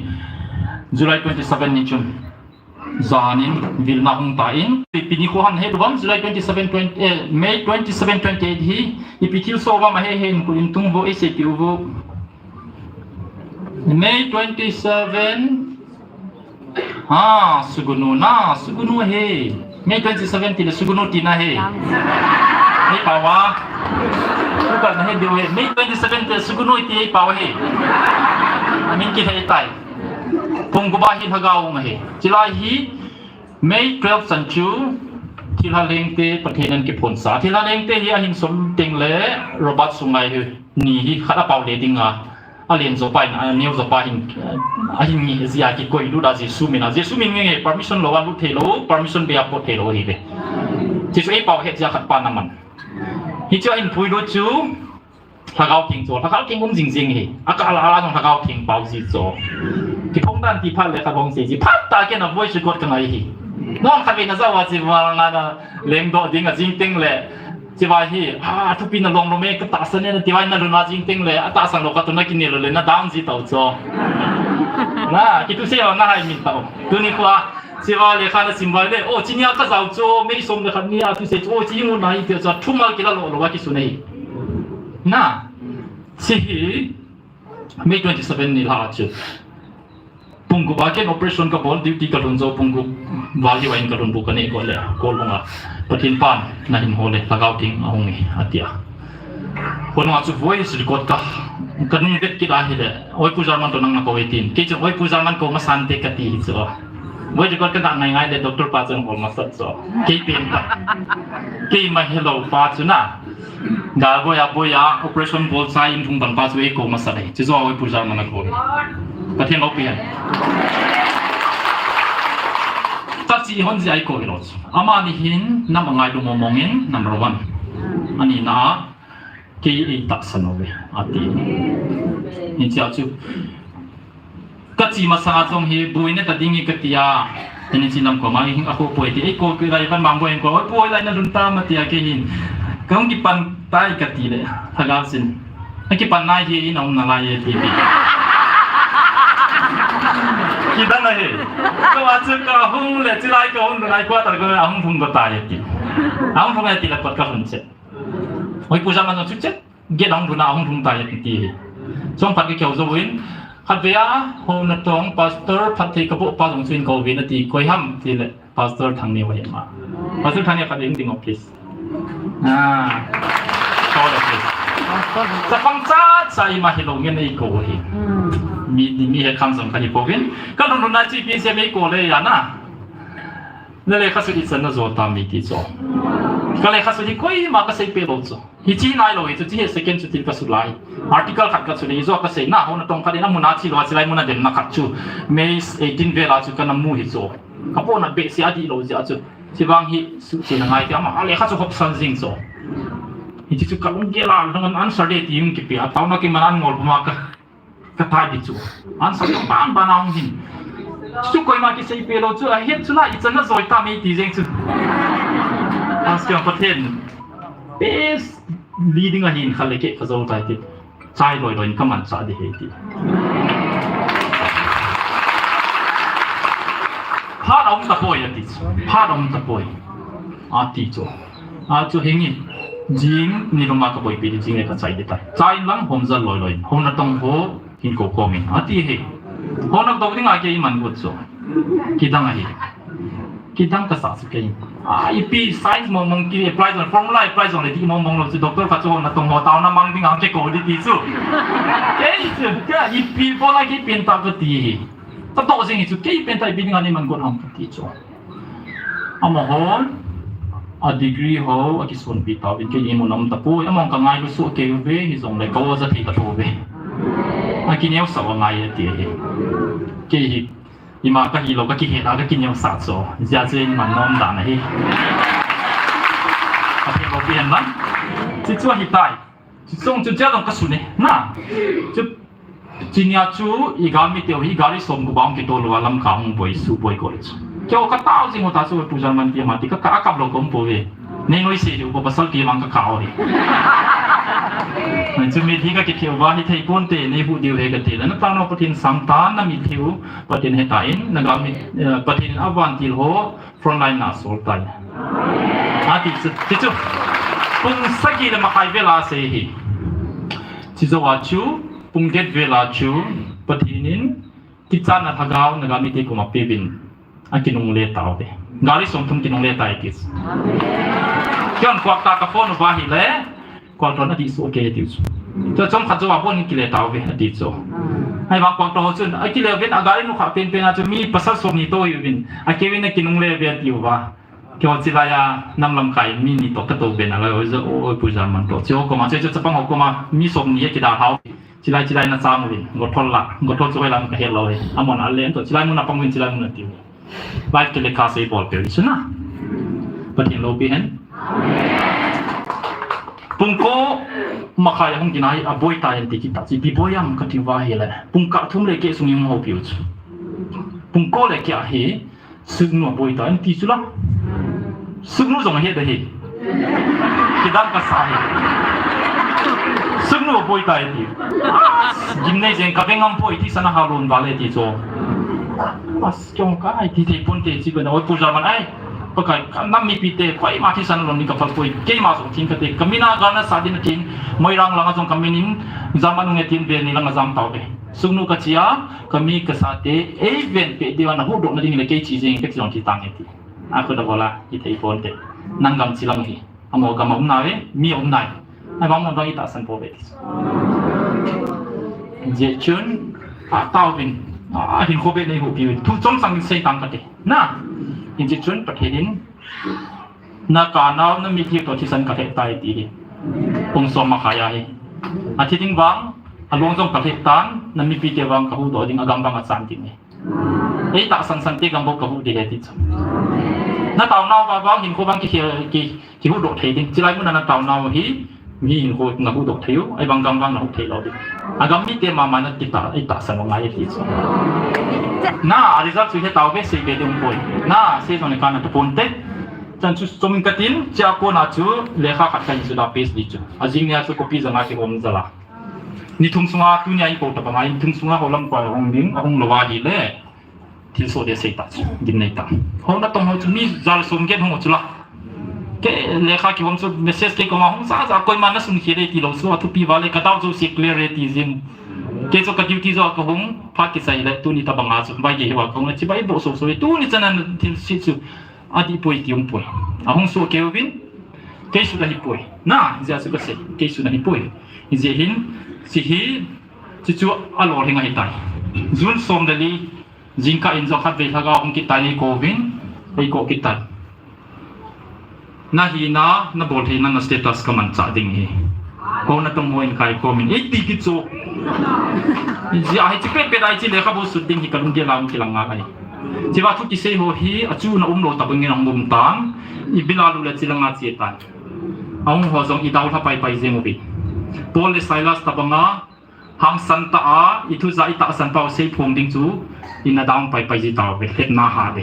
July twenty seven ni chun, jan in, vilna hung ta in, ipi ni khu ham he lou vem, July twenty seven, twenty, eh, May twenty seven, twenty eight hi, ipi thil so vem a he he in khu in tung vo, ei sei pi u vo. May twenty seven, Ha, Sugnu na, Sugnu he. May twenty seven ti le Sugnu tina he. Hei pau a. Kuka na he diu he. May twenty seven ti le Sugnu ti hei pau he. Min kithei tai. Pung gup a hi lhagao um ahi. Chilai hi May twelve chan chu thilha lengte Pathen in kiphon sa. Thilha lengte hi ahin som teng le Robert Sungai hi. ni hi khat a pau le ding a, a len jo pa in, a neo jo pa hin, a hin nge jia kikoi lut a Jesu min a. Jesu min nge nge permission lou a lut thei lou, permission be a pot thei lou ahi ve. Jesu ei pau het jia khat pa na man. Hichu a hin pui lut chu, Lhagao Theng chu, Lhagao Theng um jing jing hi. A kal a la jong Lhagao Theng pau ji chu. Kiphong dan ti phat le kha bong se ji. Phat ta ken a voice record ka ngai hi. Nong kha ve na jawa chi wa na na leng do ding a jing teng le. Chi wa hi, a thupi na long lo me ka ta sa ne na ti wa na lu na jing teng le. A ta sang lo ka tu na ki ne lo le na dang ji tau chu. Na, ki tu se wa na hai min tau. Tu ni kwa, chi wa le kha na sim wa le. O, chi nia ka jau chu, me som le kha ni a tu se chu. O, chi mu na hi ti chu. Thu mal ki la lo lo wa ki su nei. Na, si hi, May twenty seven ni la chu. Pung gup a ken operation ka bol, duty ka lhun jo pung gup val hi wa in ka lhun bu ka ne ko le, ko lhun a. Pathen pan, na hin ho le, Lhagao Theng a hung e, a ti a. Ko lhun a chu voice record ka, ka nung vet kit a hi le, oi Pu Jarman to nang na ko e tin. Kei chu oi Pu Jarman ko ma san te ka ti hi chu. Voice record ka ngai ngai le, doctor pa chun hol ma sat chu. Kei pen ta. Kei ma hello pa chu na. Gal boi a boi a, operation bol chai in thung ban pa chu ei ko masa dei. Chu jo a oi Pu Jarman a ko. Pathen lou pi hen. Tachi hon ji ai ko lo chu. Ama ni hin nam a ngailu mong mong in number one. Ani na kei ei tahsan uve. Ati. Ni chia chu. Ka chi masanga chong hi, buina ta ding hi ka ti a. Teni chi lam ko ma hi a ko poi ti. Ei ko ki lai van mang boi ko. Oi poi lai na lhun ta ma ti a kei hin. Ka hung kipan tai ka ti le. Lhagao sin. A kipan nai hi in a um na lai e ti ti. Ki dan a hi. Ka wa chu ka hung le chi lai ka hung lai kwa ta ka a hung thung ko ta e ti. A hung thung e ti la kot ka hung che. Oi Pu Jarman chu che. Gate a hung lhun a, a hung lhung tai ati hi. Chomkhat ka kihou jou in, khatvei a, Hounatong, Pastor Phattheikabo pa jong chu in kou vin ati, koi ham ti le, Pastor Thangneo ahi ma. Pastor Thangneo khatvei in ding o please. Ah. Call o please. Chapang cha cha ima hilou ngen ei kou hi. Mi, mi het kham jong ka hi pouvin. Ka lhun lhun a chu ipi jeh a ei kou le ya na. Na lekha sut ichan na jo tam ei ti chu. Ka lekha sut hi koima ka seipeh lou chu. Hichi nailou hi chu, chi hi second chu tin ka sut lai. Article khat ka sut hi, hijo ka sei na, Hounatong khat in amun a chi lou a, chi lai mun a demna khat chu. May eighteen vel a chu kana mu hi chu. Ka pona behseh a dihlou jeh a chu. Chi vang hi suhchena ngai ti ama, a lekha chu hopsan jing chu. Hichi chu ka lunggel a, nang an answer de ti hung kipe a, taona keiman an ngol puma ka Ka tai ti chu. Answer ka ban ban a hung hin. Chu koima kiseipeh lou chu, a het chu la ichan na joi tam ei ti jeng chu. Answer ka Pathen. Best leading a hin kha le ke ka jou tai ti. Chai loi loi in ka manchah di hi ti. Phat a um tapoi ati chu. Phat a um tapoi. Ati chu. A chu henge, jing ni lhum a ka boipi di jing le ka chai di tai. Chai lang hom jal loi loi. Hounatong ho hin kou khom in. Ati hi. Hounatong ding a kei man got chu. Kidang ahi. Kidang ka sa chu kei. A ipi science mong mong ki apply jong, formula apply jong le di mong mong lou chu doctor khat chu Hounatong ho taona mang ding a kei kou di ti chu. Kei chu, ka ipi bol a kei pen ta ka ti hi. Ka toh jing hi chu, kei pen ta ipi ding a nei man got ham ka ti chu. Amahon, a degree ho, a kisonpi tauvin, kei imun a um tapoi, amahon ka ngailu soh kei uve, hijongle ka oja thei tapouve. A kineosah u angai ati hi. Kei hi, ima ka hilou, ka kihet a, ka kineosah chu. Jia chu in man nom dan ahi. A thei lou pi hen lang. Chi chu ahi tai. Chuchung chu chia jong ka sun e. Na. Chu, chi nia chu i galmi teu hi gari som gup a hung kitol lou a Lamka hung boi su boi ko le chu. Kei ka tao jing u ta chu Pu Jarman ti ama ti ka, ka kap lou ka um pouve. Nei noise diu ko pasal ti mang ka kap u hi. Chu mitlhi ka kithiu va hi thei ponte nei hu diu he ka ti le. Na tao nau Pathen sang tan na mitlhi u Pathen he ta in na galmi, eh, Pathen in a vantil ho Frontline na sol tai. Ati chu, ti chu. Pung sagi le makai vel a sei hi. Chi jou a chu, pung get vel a chu, Pathen in, kichatna lhagao, na galmi te koma peuvin. A kinungle tauve. Gari som thum kinungle tai ti chu. Kei hon kuak ta ka phone uva hi le, Kuakto na dih soh kei ati chu. Tua chomkhat jou a bon kile tauve ati chu. Ahivang kuakto ho chun, a kile uvin a gari nukha penpen a chu mi pasal som ni toh uvin. A kei uvin a kinungle uve ati uva. Keiho chilai a nam lamkai mi ni toh katou be nalai, oi, oi, Pu Jalman toh. Chu koma, chu, chu chapang ho koma mi som ni hi kida hao. Chilai, chilai na chang uvin. Gothol la, gothol chu oi lam kahe lou e. Amon a le toh, chilai mun a pang uvin, chilai mun a tiu. Live telecast ei bol pe uvin suna. Pathen loupi hen. Pung ko makhai a hung kina hi aboi ta hen ti kita. Chi ipi boi am kati uva ahile, pung kah thum le keh sung in hung houpi u chu. Pung ko le keh a hi Sugnu aboi ta, an ti chu la. Sugnu jong ahet ahi. Kidang kasa hi. Sugnu aboi ta ti. Gimnei jeng kave ngam poi, thisan ahalon vale ti chu. As, keiho kahi thei ponte chi bana, oi, Pu Jalman ai. Pakai, kanam mipite, koima thisan alon ding kaphal poi. Keima jong thing kate, kamin a galna sa ding atin, Moirang langa jong kamin in, Jalman nunge tin ve ni langa jam tauve. Sugnu kachi a, kami kasate, eiven peh diu a nahuhdoh na ding le kei chi jeng kati jong thi tange ti. Akhu da bola, ithei ponte. Nang gam chi lang hi. Amaho gam a um nave, mi a um nai. Ahivang mon dang itahsan pouve ti. Hijeh chun, ataovin. Ahinkho beh nei houpi uvin. Thu chomchang in sei tang kate. Na. Hijeh chun, Pathen in. Na kanao, na mitlhi toh thisan kalheh tai ti hi. Pung som makhai a hi. Athi ding vang, along jong kalheh tan, na mipite vang kahuhdoh ding, agam vang achan ding e. Eitahsan san te gam bou kahuh ding e ti chu. Na taonau vang, vang hinkho vang ki, ki, kihuhdoh thei ding. Chilai mun a na taonau hi, mi hinkho nahuhdoh thei u, ahivang gam vang nahuh thei lou ding. Agam mite mama na kitah, eitahsan u ngai e ti chu. Na, a result chu he tauve, sei be ding poi. Na, sei jong le kana taponte. Chan chu chom in katin, chia kona chu lekha khat kahin suda page li chu. Ajing nia chu copy janga kihom jal a. Ni thum sunga tunia ipo tabanga, ni thum sunga holam koi ahung ding, ahung lou ahile. Thilsoh ding sei ta chu, gimnei ta. Houna tong ho chu mi ja le som get hung u chu la. Kei lekha kihom chu message kei koma hung jaja, koima nasun khel e ti lou chu, athupi vale kadoubt jouse clear e ti jin. Kei chu ka duty joh kahung, phat kisai le tuni tabanga chu, bai kihou a kahung le chibai boh soso e, tuni chan a thilse chu. Adih poi ti um poi. Ahung soh kei uvin. Kei sut ahipoi. Na, hijeh a chu kasei. Kei sut ahipoi. Hijeh hin, hiche hi, hiche chu alolhing ahitai. June som le li, jingkah in jong khatvei lhagao hung kit tai, nei kou vin, ei kou kit tai. Nahina, nabol theina, na status kamanchah ding ahi. Houna tong ho in kaikhom in, eiti kit chu. Hijeh a hiche petpet a hiche lekhabu sut ding hi kalunggel a hung kilang ngal ahi. Hichea thu kisei ho hi, achuna umlou tabang in ahung um tan, ibil a lut le hiche langa che tan. Ahung ho jong idou lha paipai jeng uve. Paul le Silas tabanga, hangsan tah a, ithuja itahsan pau seiphong ding chu, ina down paipai ji tauve, hetna ha ve.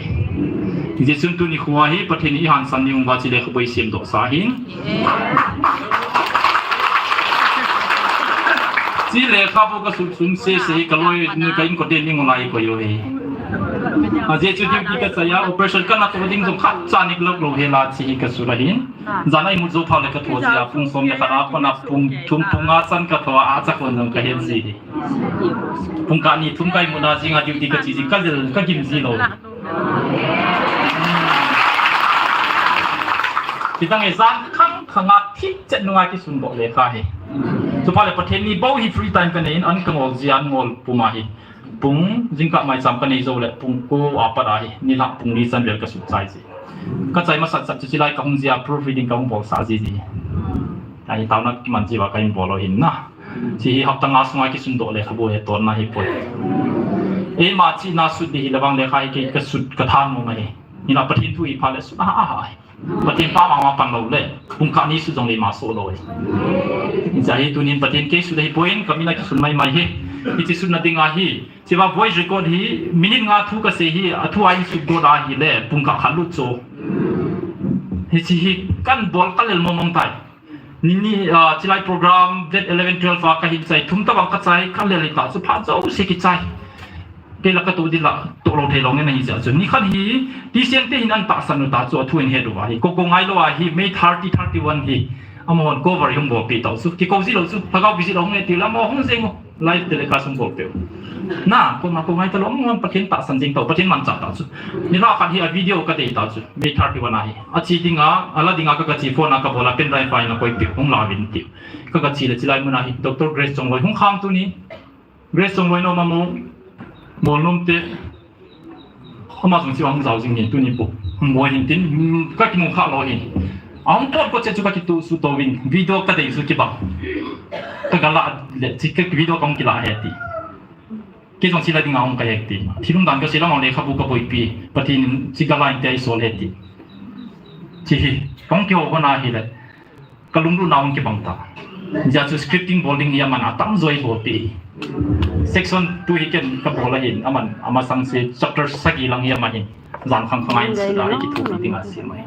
Hijeh chun tuni khoa hi, Pathen in ihangsan ding uva hiche lekhabu isimdoh sa ahin. Hiche lekhabu kasut sung sese hi kaloi, ka inkote ning u lai koi u hi. Ajeh chu duty kachai a, operation kanatoh ding jong khatcha niklo lou hela hiche hi kasut ahin. Jan a imut jou phat le katho jia, pung som le khat a kona pung thum pung nga chan katho a, acha khon jong kahet ji hi. Pung kah ni thum ka imut na jinga duty kache ji, kalel kagim ji lou. Hitang e, jan khang khang a thipchet nunga kisundoh lekha hi. Chuphat le Pathen ni bou hi free time kanei in, an kangol ji, an ngol puma hi. Pung jingkah maicham kanei jou le pung ko apat ahi, nilhah pung li chan vel kasut chai ji. Kachai masat sat chu chilai kahung jia, proofreading kahung bolsah ji ji. Ahi taona kiman ji uva kahin bol u ahin na. Hiche hi hapta nga sunga kisundoh lekhabu hi tonna hipoi. Eima chihna sut ding hile vang lekha hi kei kasut katha nom ahi. Hinla Pathen thu hi phat le sut a, a, a, ahi. Pathen pa mama pan lou le, pung kah ni sut jong le ima soh lou e. Hijeh a hi tunin Pathen kei sut ahipoi, kamin a kisun maimai hi. Hiche sutna dinga hi, hichea voice record hi, minute nga thu kasei hi, athu a hin sut got ahile, pung kah khat lut chu. Hiche hi, kahin bol kalel mong mong tai. Ni, ni, ah, chilai program, date eleven, twelve a kahin chai, thum tabang kachai, kalel hita chu, phat jouse kichai. Kei la katoh ding la, toh lou thei lou ngen ahi jeh chun. Nikhat hi, TCN te hin an tahsan u ta chu, athu in het uva hi. Kou kou ngai lou a hi, May thirty, thirty-one hi. Amahon cover hung bolpeh tau chu. Kikou ji lou chu, lhagao visit a hung e ti le, amaho hung jeng u. Live telecast hung bolpeh u. Na, kou ma kou ngai ta lou, amahon Pathen tahsan jeng tau, Pathen manchah ta chu. Nilhah khat hi a video kadei ta chu, May thirty-one a hi. Ache dinga, ala dinga ka, kache phone a kabol a, pen drive a in akoipeh u, hung la uvin ti. Ka, kache le chilai mun a hi, Doctor Grace Chongloi hung kham tuni. Grace Chongloi nom a mo, Molnom te, ama jong chu ahung jao jing ni tuni po. Boi hin tin, ka kimu kha lou hin. Ahung thot ko che chu ka kitu su to vin, video ka dei su kibang. Ka gala le, chi ka video kong kila he ti. Kei jong sila ding ahung ka hek ti. Thilum dan ka sila mang le khabu ka boipi. Pathen in chi gala in te ai sol he ti. Chi hi, kong kiho ko na hi le. Ka lunglutna hung kibang ta. Hijeh chun scripting bol ding hi aman atam jo a bol pi. Section two hi ken ka bol ahin, aman, amasang se chapter sagi lang hi aman hin. Jan khang khang a in sila, i kithopi ding a sem ahi.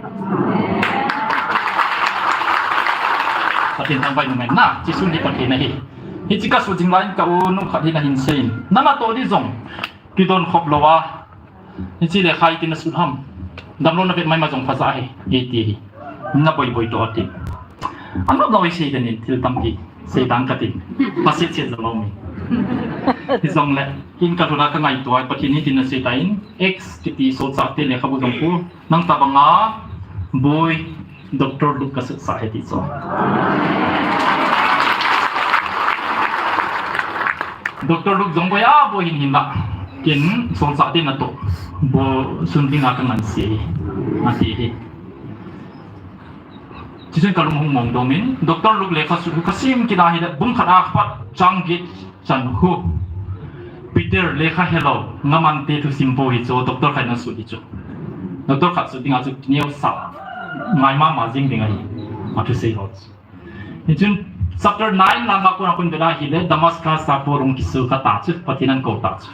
Pathen thangvah in um hen na, Jesu hi Pathen ahi. Hiche ka sut jing lai in ka u nu khat hin ahin seiyin. Nang natoh di jong. Kidon khop lou a. Hiche lekha itin nasut ham. Damlou na vet mai ma jong phaja ahi. Iti hi. Na boi boi toh ati. Anop lou isei den in thil tampi. Sei dang katin. Phaset set jong lou mi. Hijongle. In ka lhun a ka ngaito a. Pathen in tin asei tan. X kiti solchah te lekhabu jong pu. Nang tabang a. Boi. Doctor Luke ka sut sa he ti chu. Doctor Luke jong boi a boi hin hin la. Ken solchah te natoh. Boi sun ding a ka ngan se. Ati hi. Chuchun ka lung hung mong dom in. Doctor Luke lekha sut ka sim kila hi le. Bung khat a pat chang get Chan khu. Peter lekha helou, ngaman te thusim bou hi chu, doctor khat in asut hi chu. Doctor khat sut ding a chu, neo sa. Ngai mama jing ding ahi. Athusei ho chu. Hichun, chapter nine lang a kon a kon vet a hile, Damascus a Paul hung kisu kha ta chu, Pathen in akou ta chu.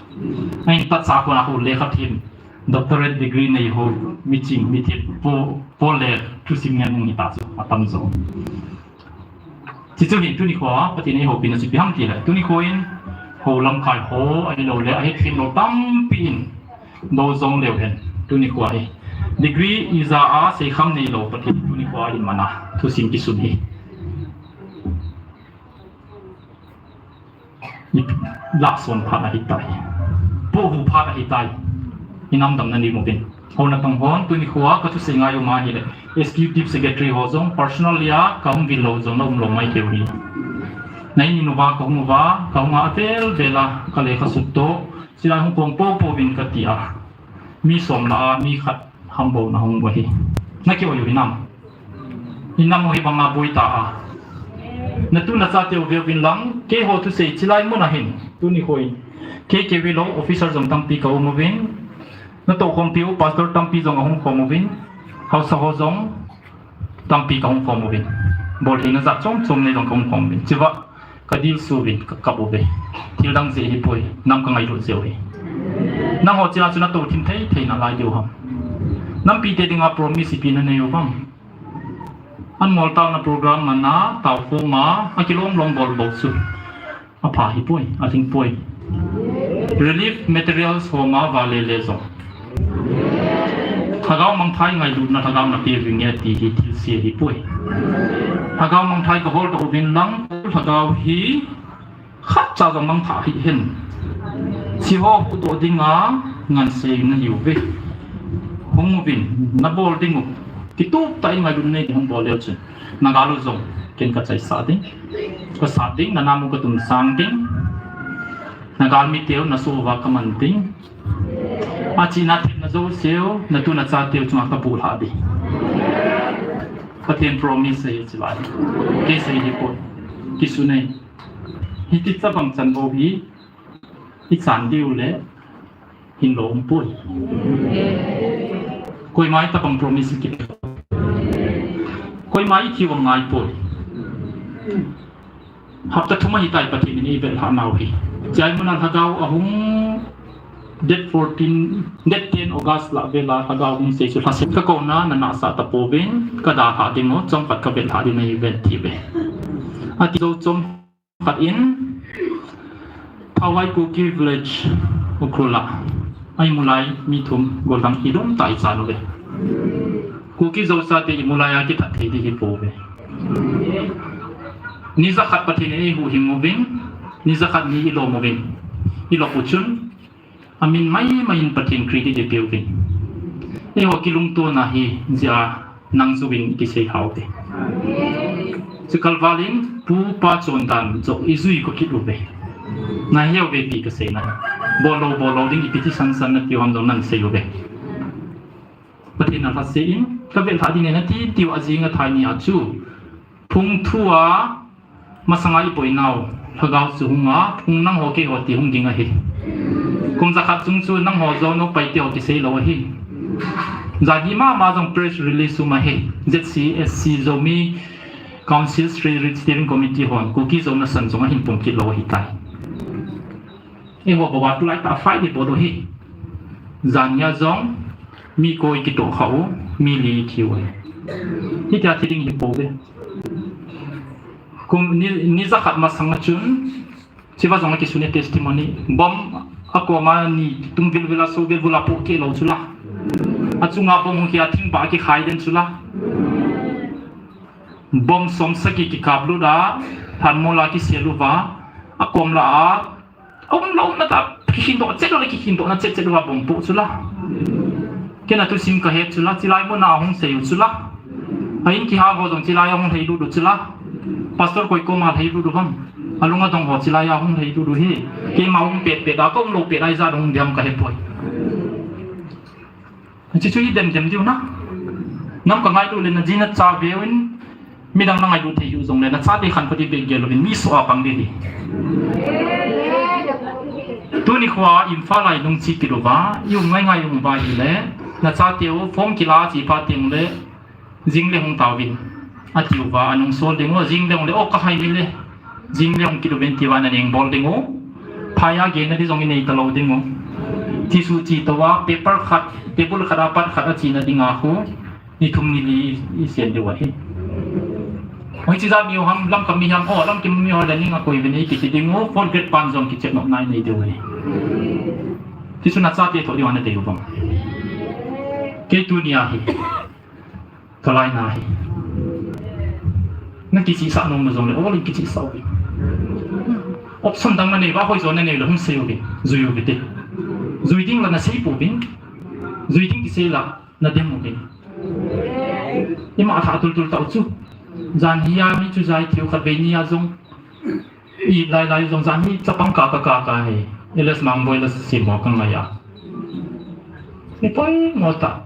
Ahin tat sa kon a khu lekha them, doctorate degree nei ho, miching, mithem, Paul, Paul le thusim ngen hung hi ta chu, atam jo. Chuchu hi tuni khoa, Pathen in eihoupina chu ipi ham tile, tuni khoa in, ho lamkai ho, ahilou le, ahethem lou tampi in, dou jong leu hen, tuni khoa hi. Degree ija a, seikham neilou, Pathen in tuni khoa ahin man a, thusim kisun hi. Lahson phat ahitai. Pohu phat ahitai. Inam damna nei uvin. Hona tong hon, tuni khoa, ka thusei ngai u ma hile. Executive Secretary ho jong, personally a, ka hung vil lou jong, na um lou mai keu hi. Na in uva, ka hung uva, ka hung a vel vel a, ka lekha sut to, sila hung kong po po vin ka ti a. Mi som la a, mi khat ham bou na hung uva hi. Na keu u hinam. Hinam u hi banga boi ta a. Na tu na cha teu veu vin lang, keiho thusei chilai mun a hin, tuni khoa in. Kei keu hilou, officer jong tampi ka um uvin. Na toukhompi u, pastor tampi jong ahung khom uvin. Haosa ho jong tampi ka hung khom uvin. Boltheina jat chom chom nei jong ka hung khom uvin. Chua, ka dil su uvin, ka kap uve. Thil dang jeh hi poi, nam ka ngailut jeh u hi. Nangho chila chu na tou thim thei thei nalai diu ham. Nampi te dinga promise ipi na nei u ham. An mol taona program man a, tao khom a, akilom lom bol bou chu. Apha hi poi, aling poi. Relief materials hom a vale le jong. Lhagao mangthai ngailutna lhagao na pe vinge ti hi thilse hi poi. Lhagao mangthai ka hol doh uvin lang, lhagao hi khat cha jong mangthah hih hen. Hiche ho huhdoh dinga ngansei na hiu ve. Hung uvin, na bol ding u. Kitup tah in ngailutna nei ding hung bol leu chun. Na gal u jong, ken ka chaisah ding. Ka sat ding, na nam u ka tumsang ding. Na galmi teu, na soh uva ka man ding. Achihna themna jouseu, na tu na cha teu chunga ka puh lhah ding. Pathen promise ahi chulai. Kei sei hi poi. Kisun e. Hiti chabang chan bou hi. I chan diu le. Hin lou um poi. Koima i tabang promise ki. Koima i thi u angai poi. Hapta thum ahitai Pathen in eivel lhah nau hi. Chai mun a lhagao ahung date fourteen, date ten August lah vel a lhagao hung sei chu lhaset ka kouna na nahsah tapouvin ka dalhah ding u, chomkhat ka vel lhah ding nahi ven ti ve. Ati jou chom Khat in, Thawai Kuki Village, Ukhrul a, a imu lai mi thum gollhang i lum tah i chan uve. Kuki Zo chate imu lai a kithat thei ding hi pouve. Ni jakhat Pathen in eihuhhing uvin, ni jakhat ni i lom uvin, i lop u chun, Amin maimai in Pathen credit i peuvin. Eiho kilungtona hi jeh a nang jouvin kisei hauve. Chukalval in pu pa chondan joh i jui kit uve. Na heuve ti kaseina. Bol lou, bol lou ding ipi ti sansan na ti ham jong nang sei uve. Pathen alhase in, kavel thah ding e nati, tiu ajing athai ni a chu. Phung thu a, masanga iboinau, lhagao chu hunga, phung nangho keiho ti hung ging ahi. Kum jakhat chung chu nangho jou no pai teu kisei lou ahi. Jan hi mama jong press release um ahi. Z C S C Zomi Council State Steering Committee hon, Kuki Zo nasan jong ahin pum kit lou ahitai. Eiho bou a tulai tah a fight ibol u hi. Jan hia jong mi ko ikitoh kha u, mi li ithi u hi. Hitia thi ding hi pouve. Kum ni, ni jakhat masang a chun, chiva jong akisun e testimony. Bomb akoma ni tung vilvil a so vilvil a pohkeh lou chula. Achunga bomb hung kia thing ba kikhai den chula. Bomb som sagi kikap lut a, thanmol a kisel uva, akom la a, aum lou na ta, kikhindoh chet lou le kikhindoh na chet chet uva bomb poh chula. Kei na thusim kahet chula, chilai muna hung sei u chula. A in kihal ho jong chilai a hung lhei lut u chula. Pastor koi koma lhei lut u ham. Alung adong ho chilai a hung lhei lut u hi. Keima hung pet pet a, kaum lou pet a ijat hung diam kahepoi. Hiche chu idem dem diu na. Nam kangailut le naji nacha veuvin, midang nangailut thei u jongle, nachate khankho ding beh gel uvin, mi soh a pang ding ahi. Tuni khoa Imphal a inung che kit uva, ium ngai ngai uva ahile, nachateu form kila che phat teng le, jing le hung tauvin, atiuva, anung sol ding u, jing le hung le, o kahai ni le, jing le hung kit uvin tiuva naneng bol ding u. Phai a gena ding jong inei talou ding u. Che su che touva, paper khat, table khat a pat khat a chena dinga khu, ni thum ni li isen diu ahi. Hoi, hiche jat mi u ham, Lamka mi ham, o, Lamka mi ho le ning akoi uvin eiti ti ding u, fourth grade pan jong kichep nop nai nei diu ahi. Che su nachate thoh diu ana dei u vang. Kei tunia hi. Kalaina hi. Nakichihsah nom na jongle, all in kichihsah uvin. Option dang nanei uva, hoijo nanei le hung sei uvin, jui uvin te. Jui ding la nasei pouvin. Jui ding kisei la nadem uvin. Ima tha tul tul tau chu. Jan hia mi chu jai thiu khatvei nia jong. I lai lai jong jan hi chapang ka ka ka ka hi. L S Mangboi la sim ho ka ngai a. Mi poimo tah.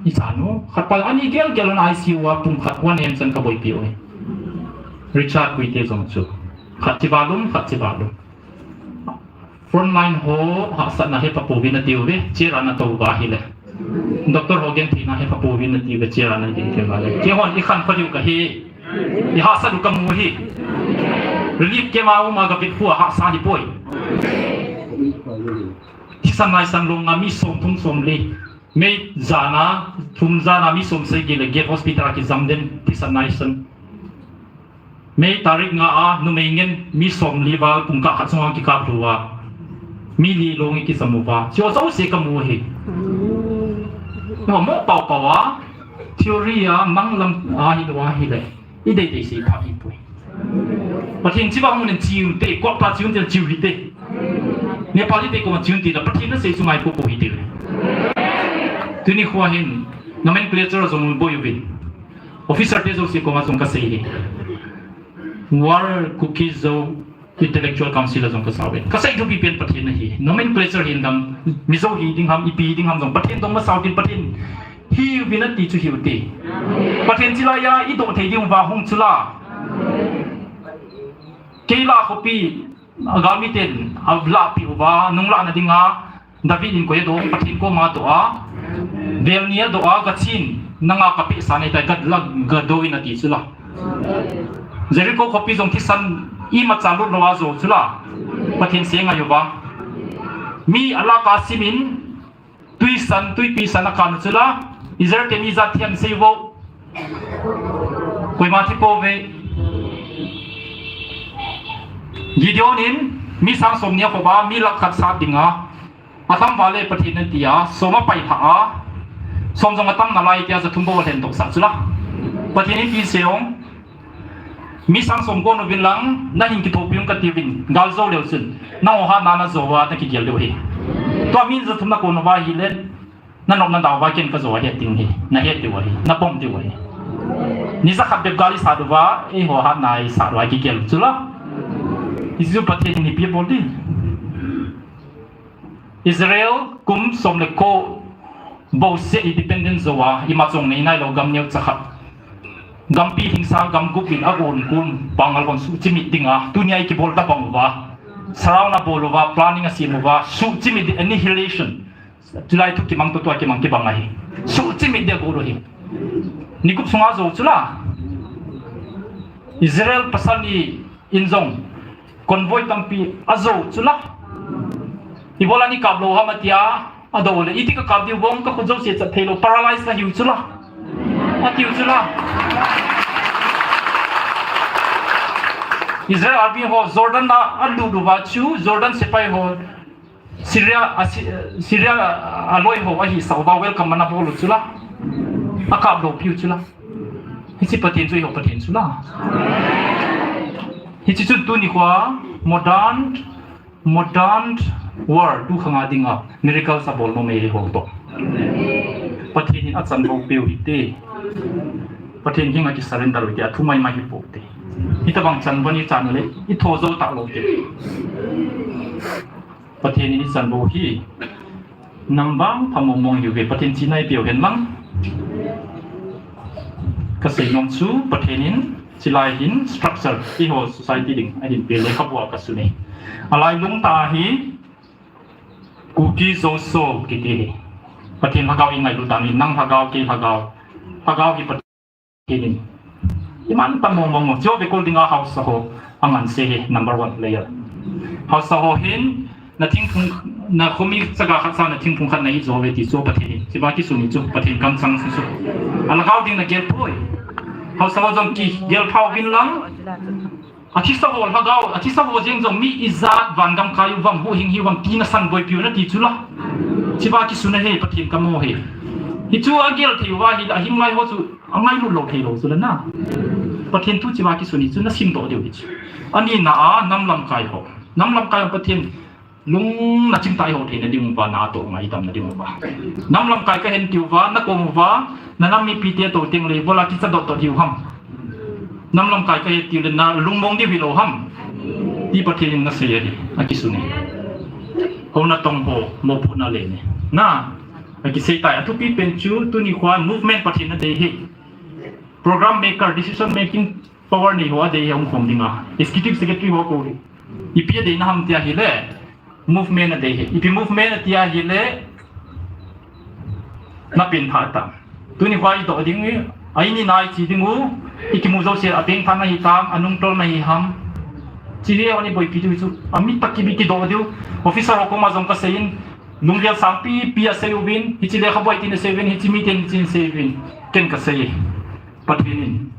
Ichan u, khat pa ani gel gel un I C U a pung khat one em chan ka boipi u hi. Richard Kuite jong chu. Khat chiva lum, khat chiva lum. Frontline ho hahsatna hepa pouvin ati uve, chair a natou uva ahile. Doctor ho gentheina hepa pouvin ati uve, chair a nagenthei uva le. Keihon ikhankho diu kahi. Ihahsat u kamu hi. Relief camp a um a kavet khu a hahsa ahipoi. Thisan naisan long a mi som thum som li. May jan a, thum jan a mi som sagi le Gate Hospital a kijam den, thisan naisan. May tarik nga a, numei ngen mi som li val pung kah khat sunga kikaplhu uva. Mi li long ikijam uva. Chu jouse kamu hi. Mo pau pau a, theory a, mang lam a hilou ahile. I deidei sei pha hipoi. Pathen chiva mun in chiu te, kot pa chiu te, chiu hite. Nepali te koma chiu te, Pathen nasei chu ngai popo hite. Tuni khoa hin, nomenclature jong boi uvin. Officer te jouse koma jong kasei hi. World Kuki Zo Intellectual Council a jong kasei uvin. Kasei thupi pen Pathen ahi. Nomenclature hin dam, Mizo hi ding ham, ipi ding ham jong Pathen dong masau tin Pathen. Hiuvin ati chu hiu te. Pathen chilai a idoh thei ding uva hung chula. Keila khopi, agalmi ten, alahpi uva, nunglahna dinga, David in koi adoh, Pathen koma adoh a, vel ni adoh a, gachin, nanga kapehsa nei tai, gad la, gadoh in ati chula. Jericho khopi jong thisan, imacha lut lou a jo chula. Pathen se ngai uva. Mi alaka simin, Tui san, tuipi san akan chula, Israel te mi jat thiam sei vo. Koima thi pouve. Gideon in mi sang som ni akhoh a, mi lakh khat sat dinga. Atam vale Pathen in ati a, som apai lha a. Som jong atam nalai tia jathum bou alhen doh sah chula. Pathen in ipi sei ong. Mi sang som gon uvin lang, nahin kithopi ung kati uvin, gal jou leu chun. Nangho hatna najo uva, nakigel diu ahi. Tua min jathum nakon uva ahile, nanop nadau uva ken kajo ahi ati u ahi, nahet diu ahi, napom diu ahi. Ni jakhat bep gal isat uva, eiho hatna isat uva kigel chula. Hichu Pathen in ipi abol ding. Israel kum som le ko Bouseh independent jou a, ima chong nei nailou gam neocha khat. Gampi lhingsa gam gup in a gon kun pangal kon suhchimit dinga, tunia i kibol tabang uva. Surround abol uva, planning asem uva, suhchimit ding, annihilation. Chulai thu kimang to tua kimang kibang ahi. Suhchimit ding agot u hi. Ni gup sunga jou chula. Israel pasal ni in jong convoy tampi ajou chula. Ibola nei kap lou ham atia, adou le, iti ka kap diu vang ka khut jouse chat theilou, paralyze kahiu chula. Atiu chula. Israel army ho Jordan a alut uva chu, Jordan sepai ho Syria, a, Sy-, Syria, a, aloi ho ahisah uva welcome ana bol u chula. Akap lou piu chula. Hiche Pathen chu eiho Pathen chula. Hiche chun tuni khoa modern, modern world tu khanga dinga miracles abol nom eiho toh. Pathen in achan bou peu hite. Pathen henga kisurrender u hite, athu maimai hi pou hite. Hitobang chanvon ichan le, itho jou talou hite. Pathen in ichan bou hi, nam vang phamong mong hiuve, Pathen chihna eipeu hen lang. Kasei nom chu, Pathen in, chulai hin structure, eiho society ding, ahin pe lekhabua kasun e. Alailung tah a hi, Kuki Zo Soul kiti hi. Pathen lhagao ingailut dan hi, nang lhagao, kei lhagao. Lhagao hi Pathen in. Iman tam mong mong, chu ve kol dinga haosa ho, angansei hi, number one player. Haosa ho hin, na thingphung, na khomi chaga khat sa na thingphung khat na hi jo ve ti chu Pathen in. Hiva kisun hi chu, Pathen kamchang chu chu. Alhagao ding nagel poi. Haosa ho jong kigel phao vin lang. Athisa ho lhagao, athisa ho jeng jong mi ijat vangam kai uvam, huhhing hiuvam ti nasan boipiu nati chula. Hiva kisun ahi, Pathen kamo hi. Hichu agel thei uva hi, ahing lai ho chu, angailut lou thei lou chula na. Pathen thu hiva kisun hi chu nasimdoh diu hi chu. Anina a, nam lamkai ho. Nam lamkai ho Pathen lung naching tah eiho theina ding uva, natoh ngaidamna ding uva. Nam lamkai kahin tiu va, nakom uva, nanam mipite tou teng le, ibola kicha dot dot hiu ham. Nam lamkai kahin tiu le, nalungmong diu hilou ham. Ti Pathen in nasei ahi, akisun e. Ho natong ho, mopohna le ne. Na, akisei tai, athupi pen chu, tuni khoa movement Pathen in adei hi. Program maker, decision making power nei ho adei hi umkhom dinga. Executive secretary ho kou hi. Ipi adeina ham tia hile, movement adei hi. Ipi movement atia hile, napengthah tam. Tuni khoa idoh ding, a ini nai chi ding u, ikimu jouse apengthah nahi tam, anungtol nahi ham. Hiche hi ani boipi diu chu, amit tah kibi kidoh diu. Officer ho koma jong kasei in, lunggel sangpi pi asei uvin, hiche lekhabu a hitin asei uvin, hiche miten hitin asei uvin. Ken kasei, Pathen in.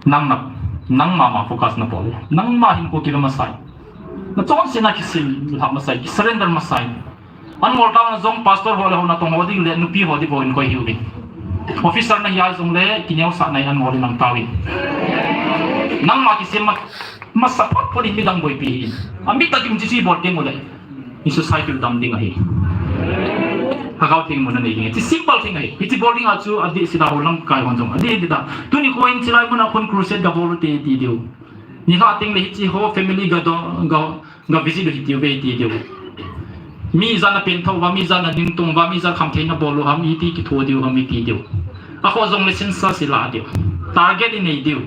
Nang na, nangma ma focus napoh le. Nangma hin ko kive masai. Nachonsetna kisil lhah masai, kisurrender masai. Angol taona jong pastor ho le ho natong ho ding le nupi ho ding bou in koi hiuvin. Officer nahi a jong le kineosahna in angol in nang tauvin. Nangma kisem ma, masa phot phot in midang boipi hi. Amit tah in hiche chu ibol teng ule. I society u dam ding ahi. Lhagao Theng muna nei ding ahi. Hiche simple thing ahi. Hiche bol dinga chu adih sida ho lamkai hon jong. Adih dih da. Tuni khoin chulai muna khun crusade gabol u te ti diu. Nilhah teng le hiche ho family ga do, ga, ga visit u hitiu ve ti diu. Mi ijat napengthah uva, mi ijat naningtong uva, mi ijat khamthei nabol u ham, iti kitho diu ham, iti diu. Akhoh jong le census ilah diu. Target inei diu.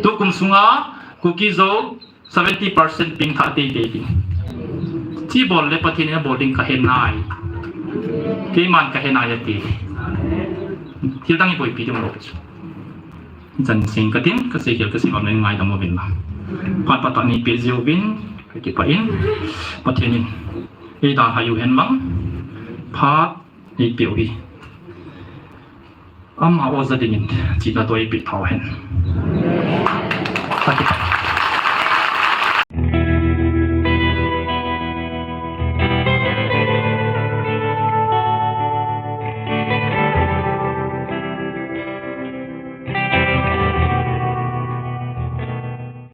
Tukum sunga Kuki Zo seventy percent pengthah teitei ding. Hiche bol le Pathen in abol ding kahe nai. Keiman kahe nai ati. Thil dang iboipi ding lou chu. Chan sing katin, kasei khel kasei bang le ngaidam uvin lang. Phat phat tah nei peh jiuvin, kakipah in. Pathen in eidalhai u hen lang. Phat eipeh u hi. Ama oja dingin, chihna toh eipeh tau hen. Kakipah.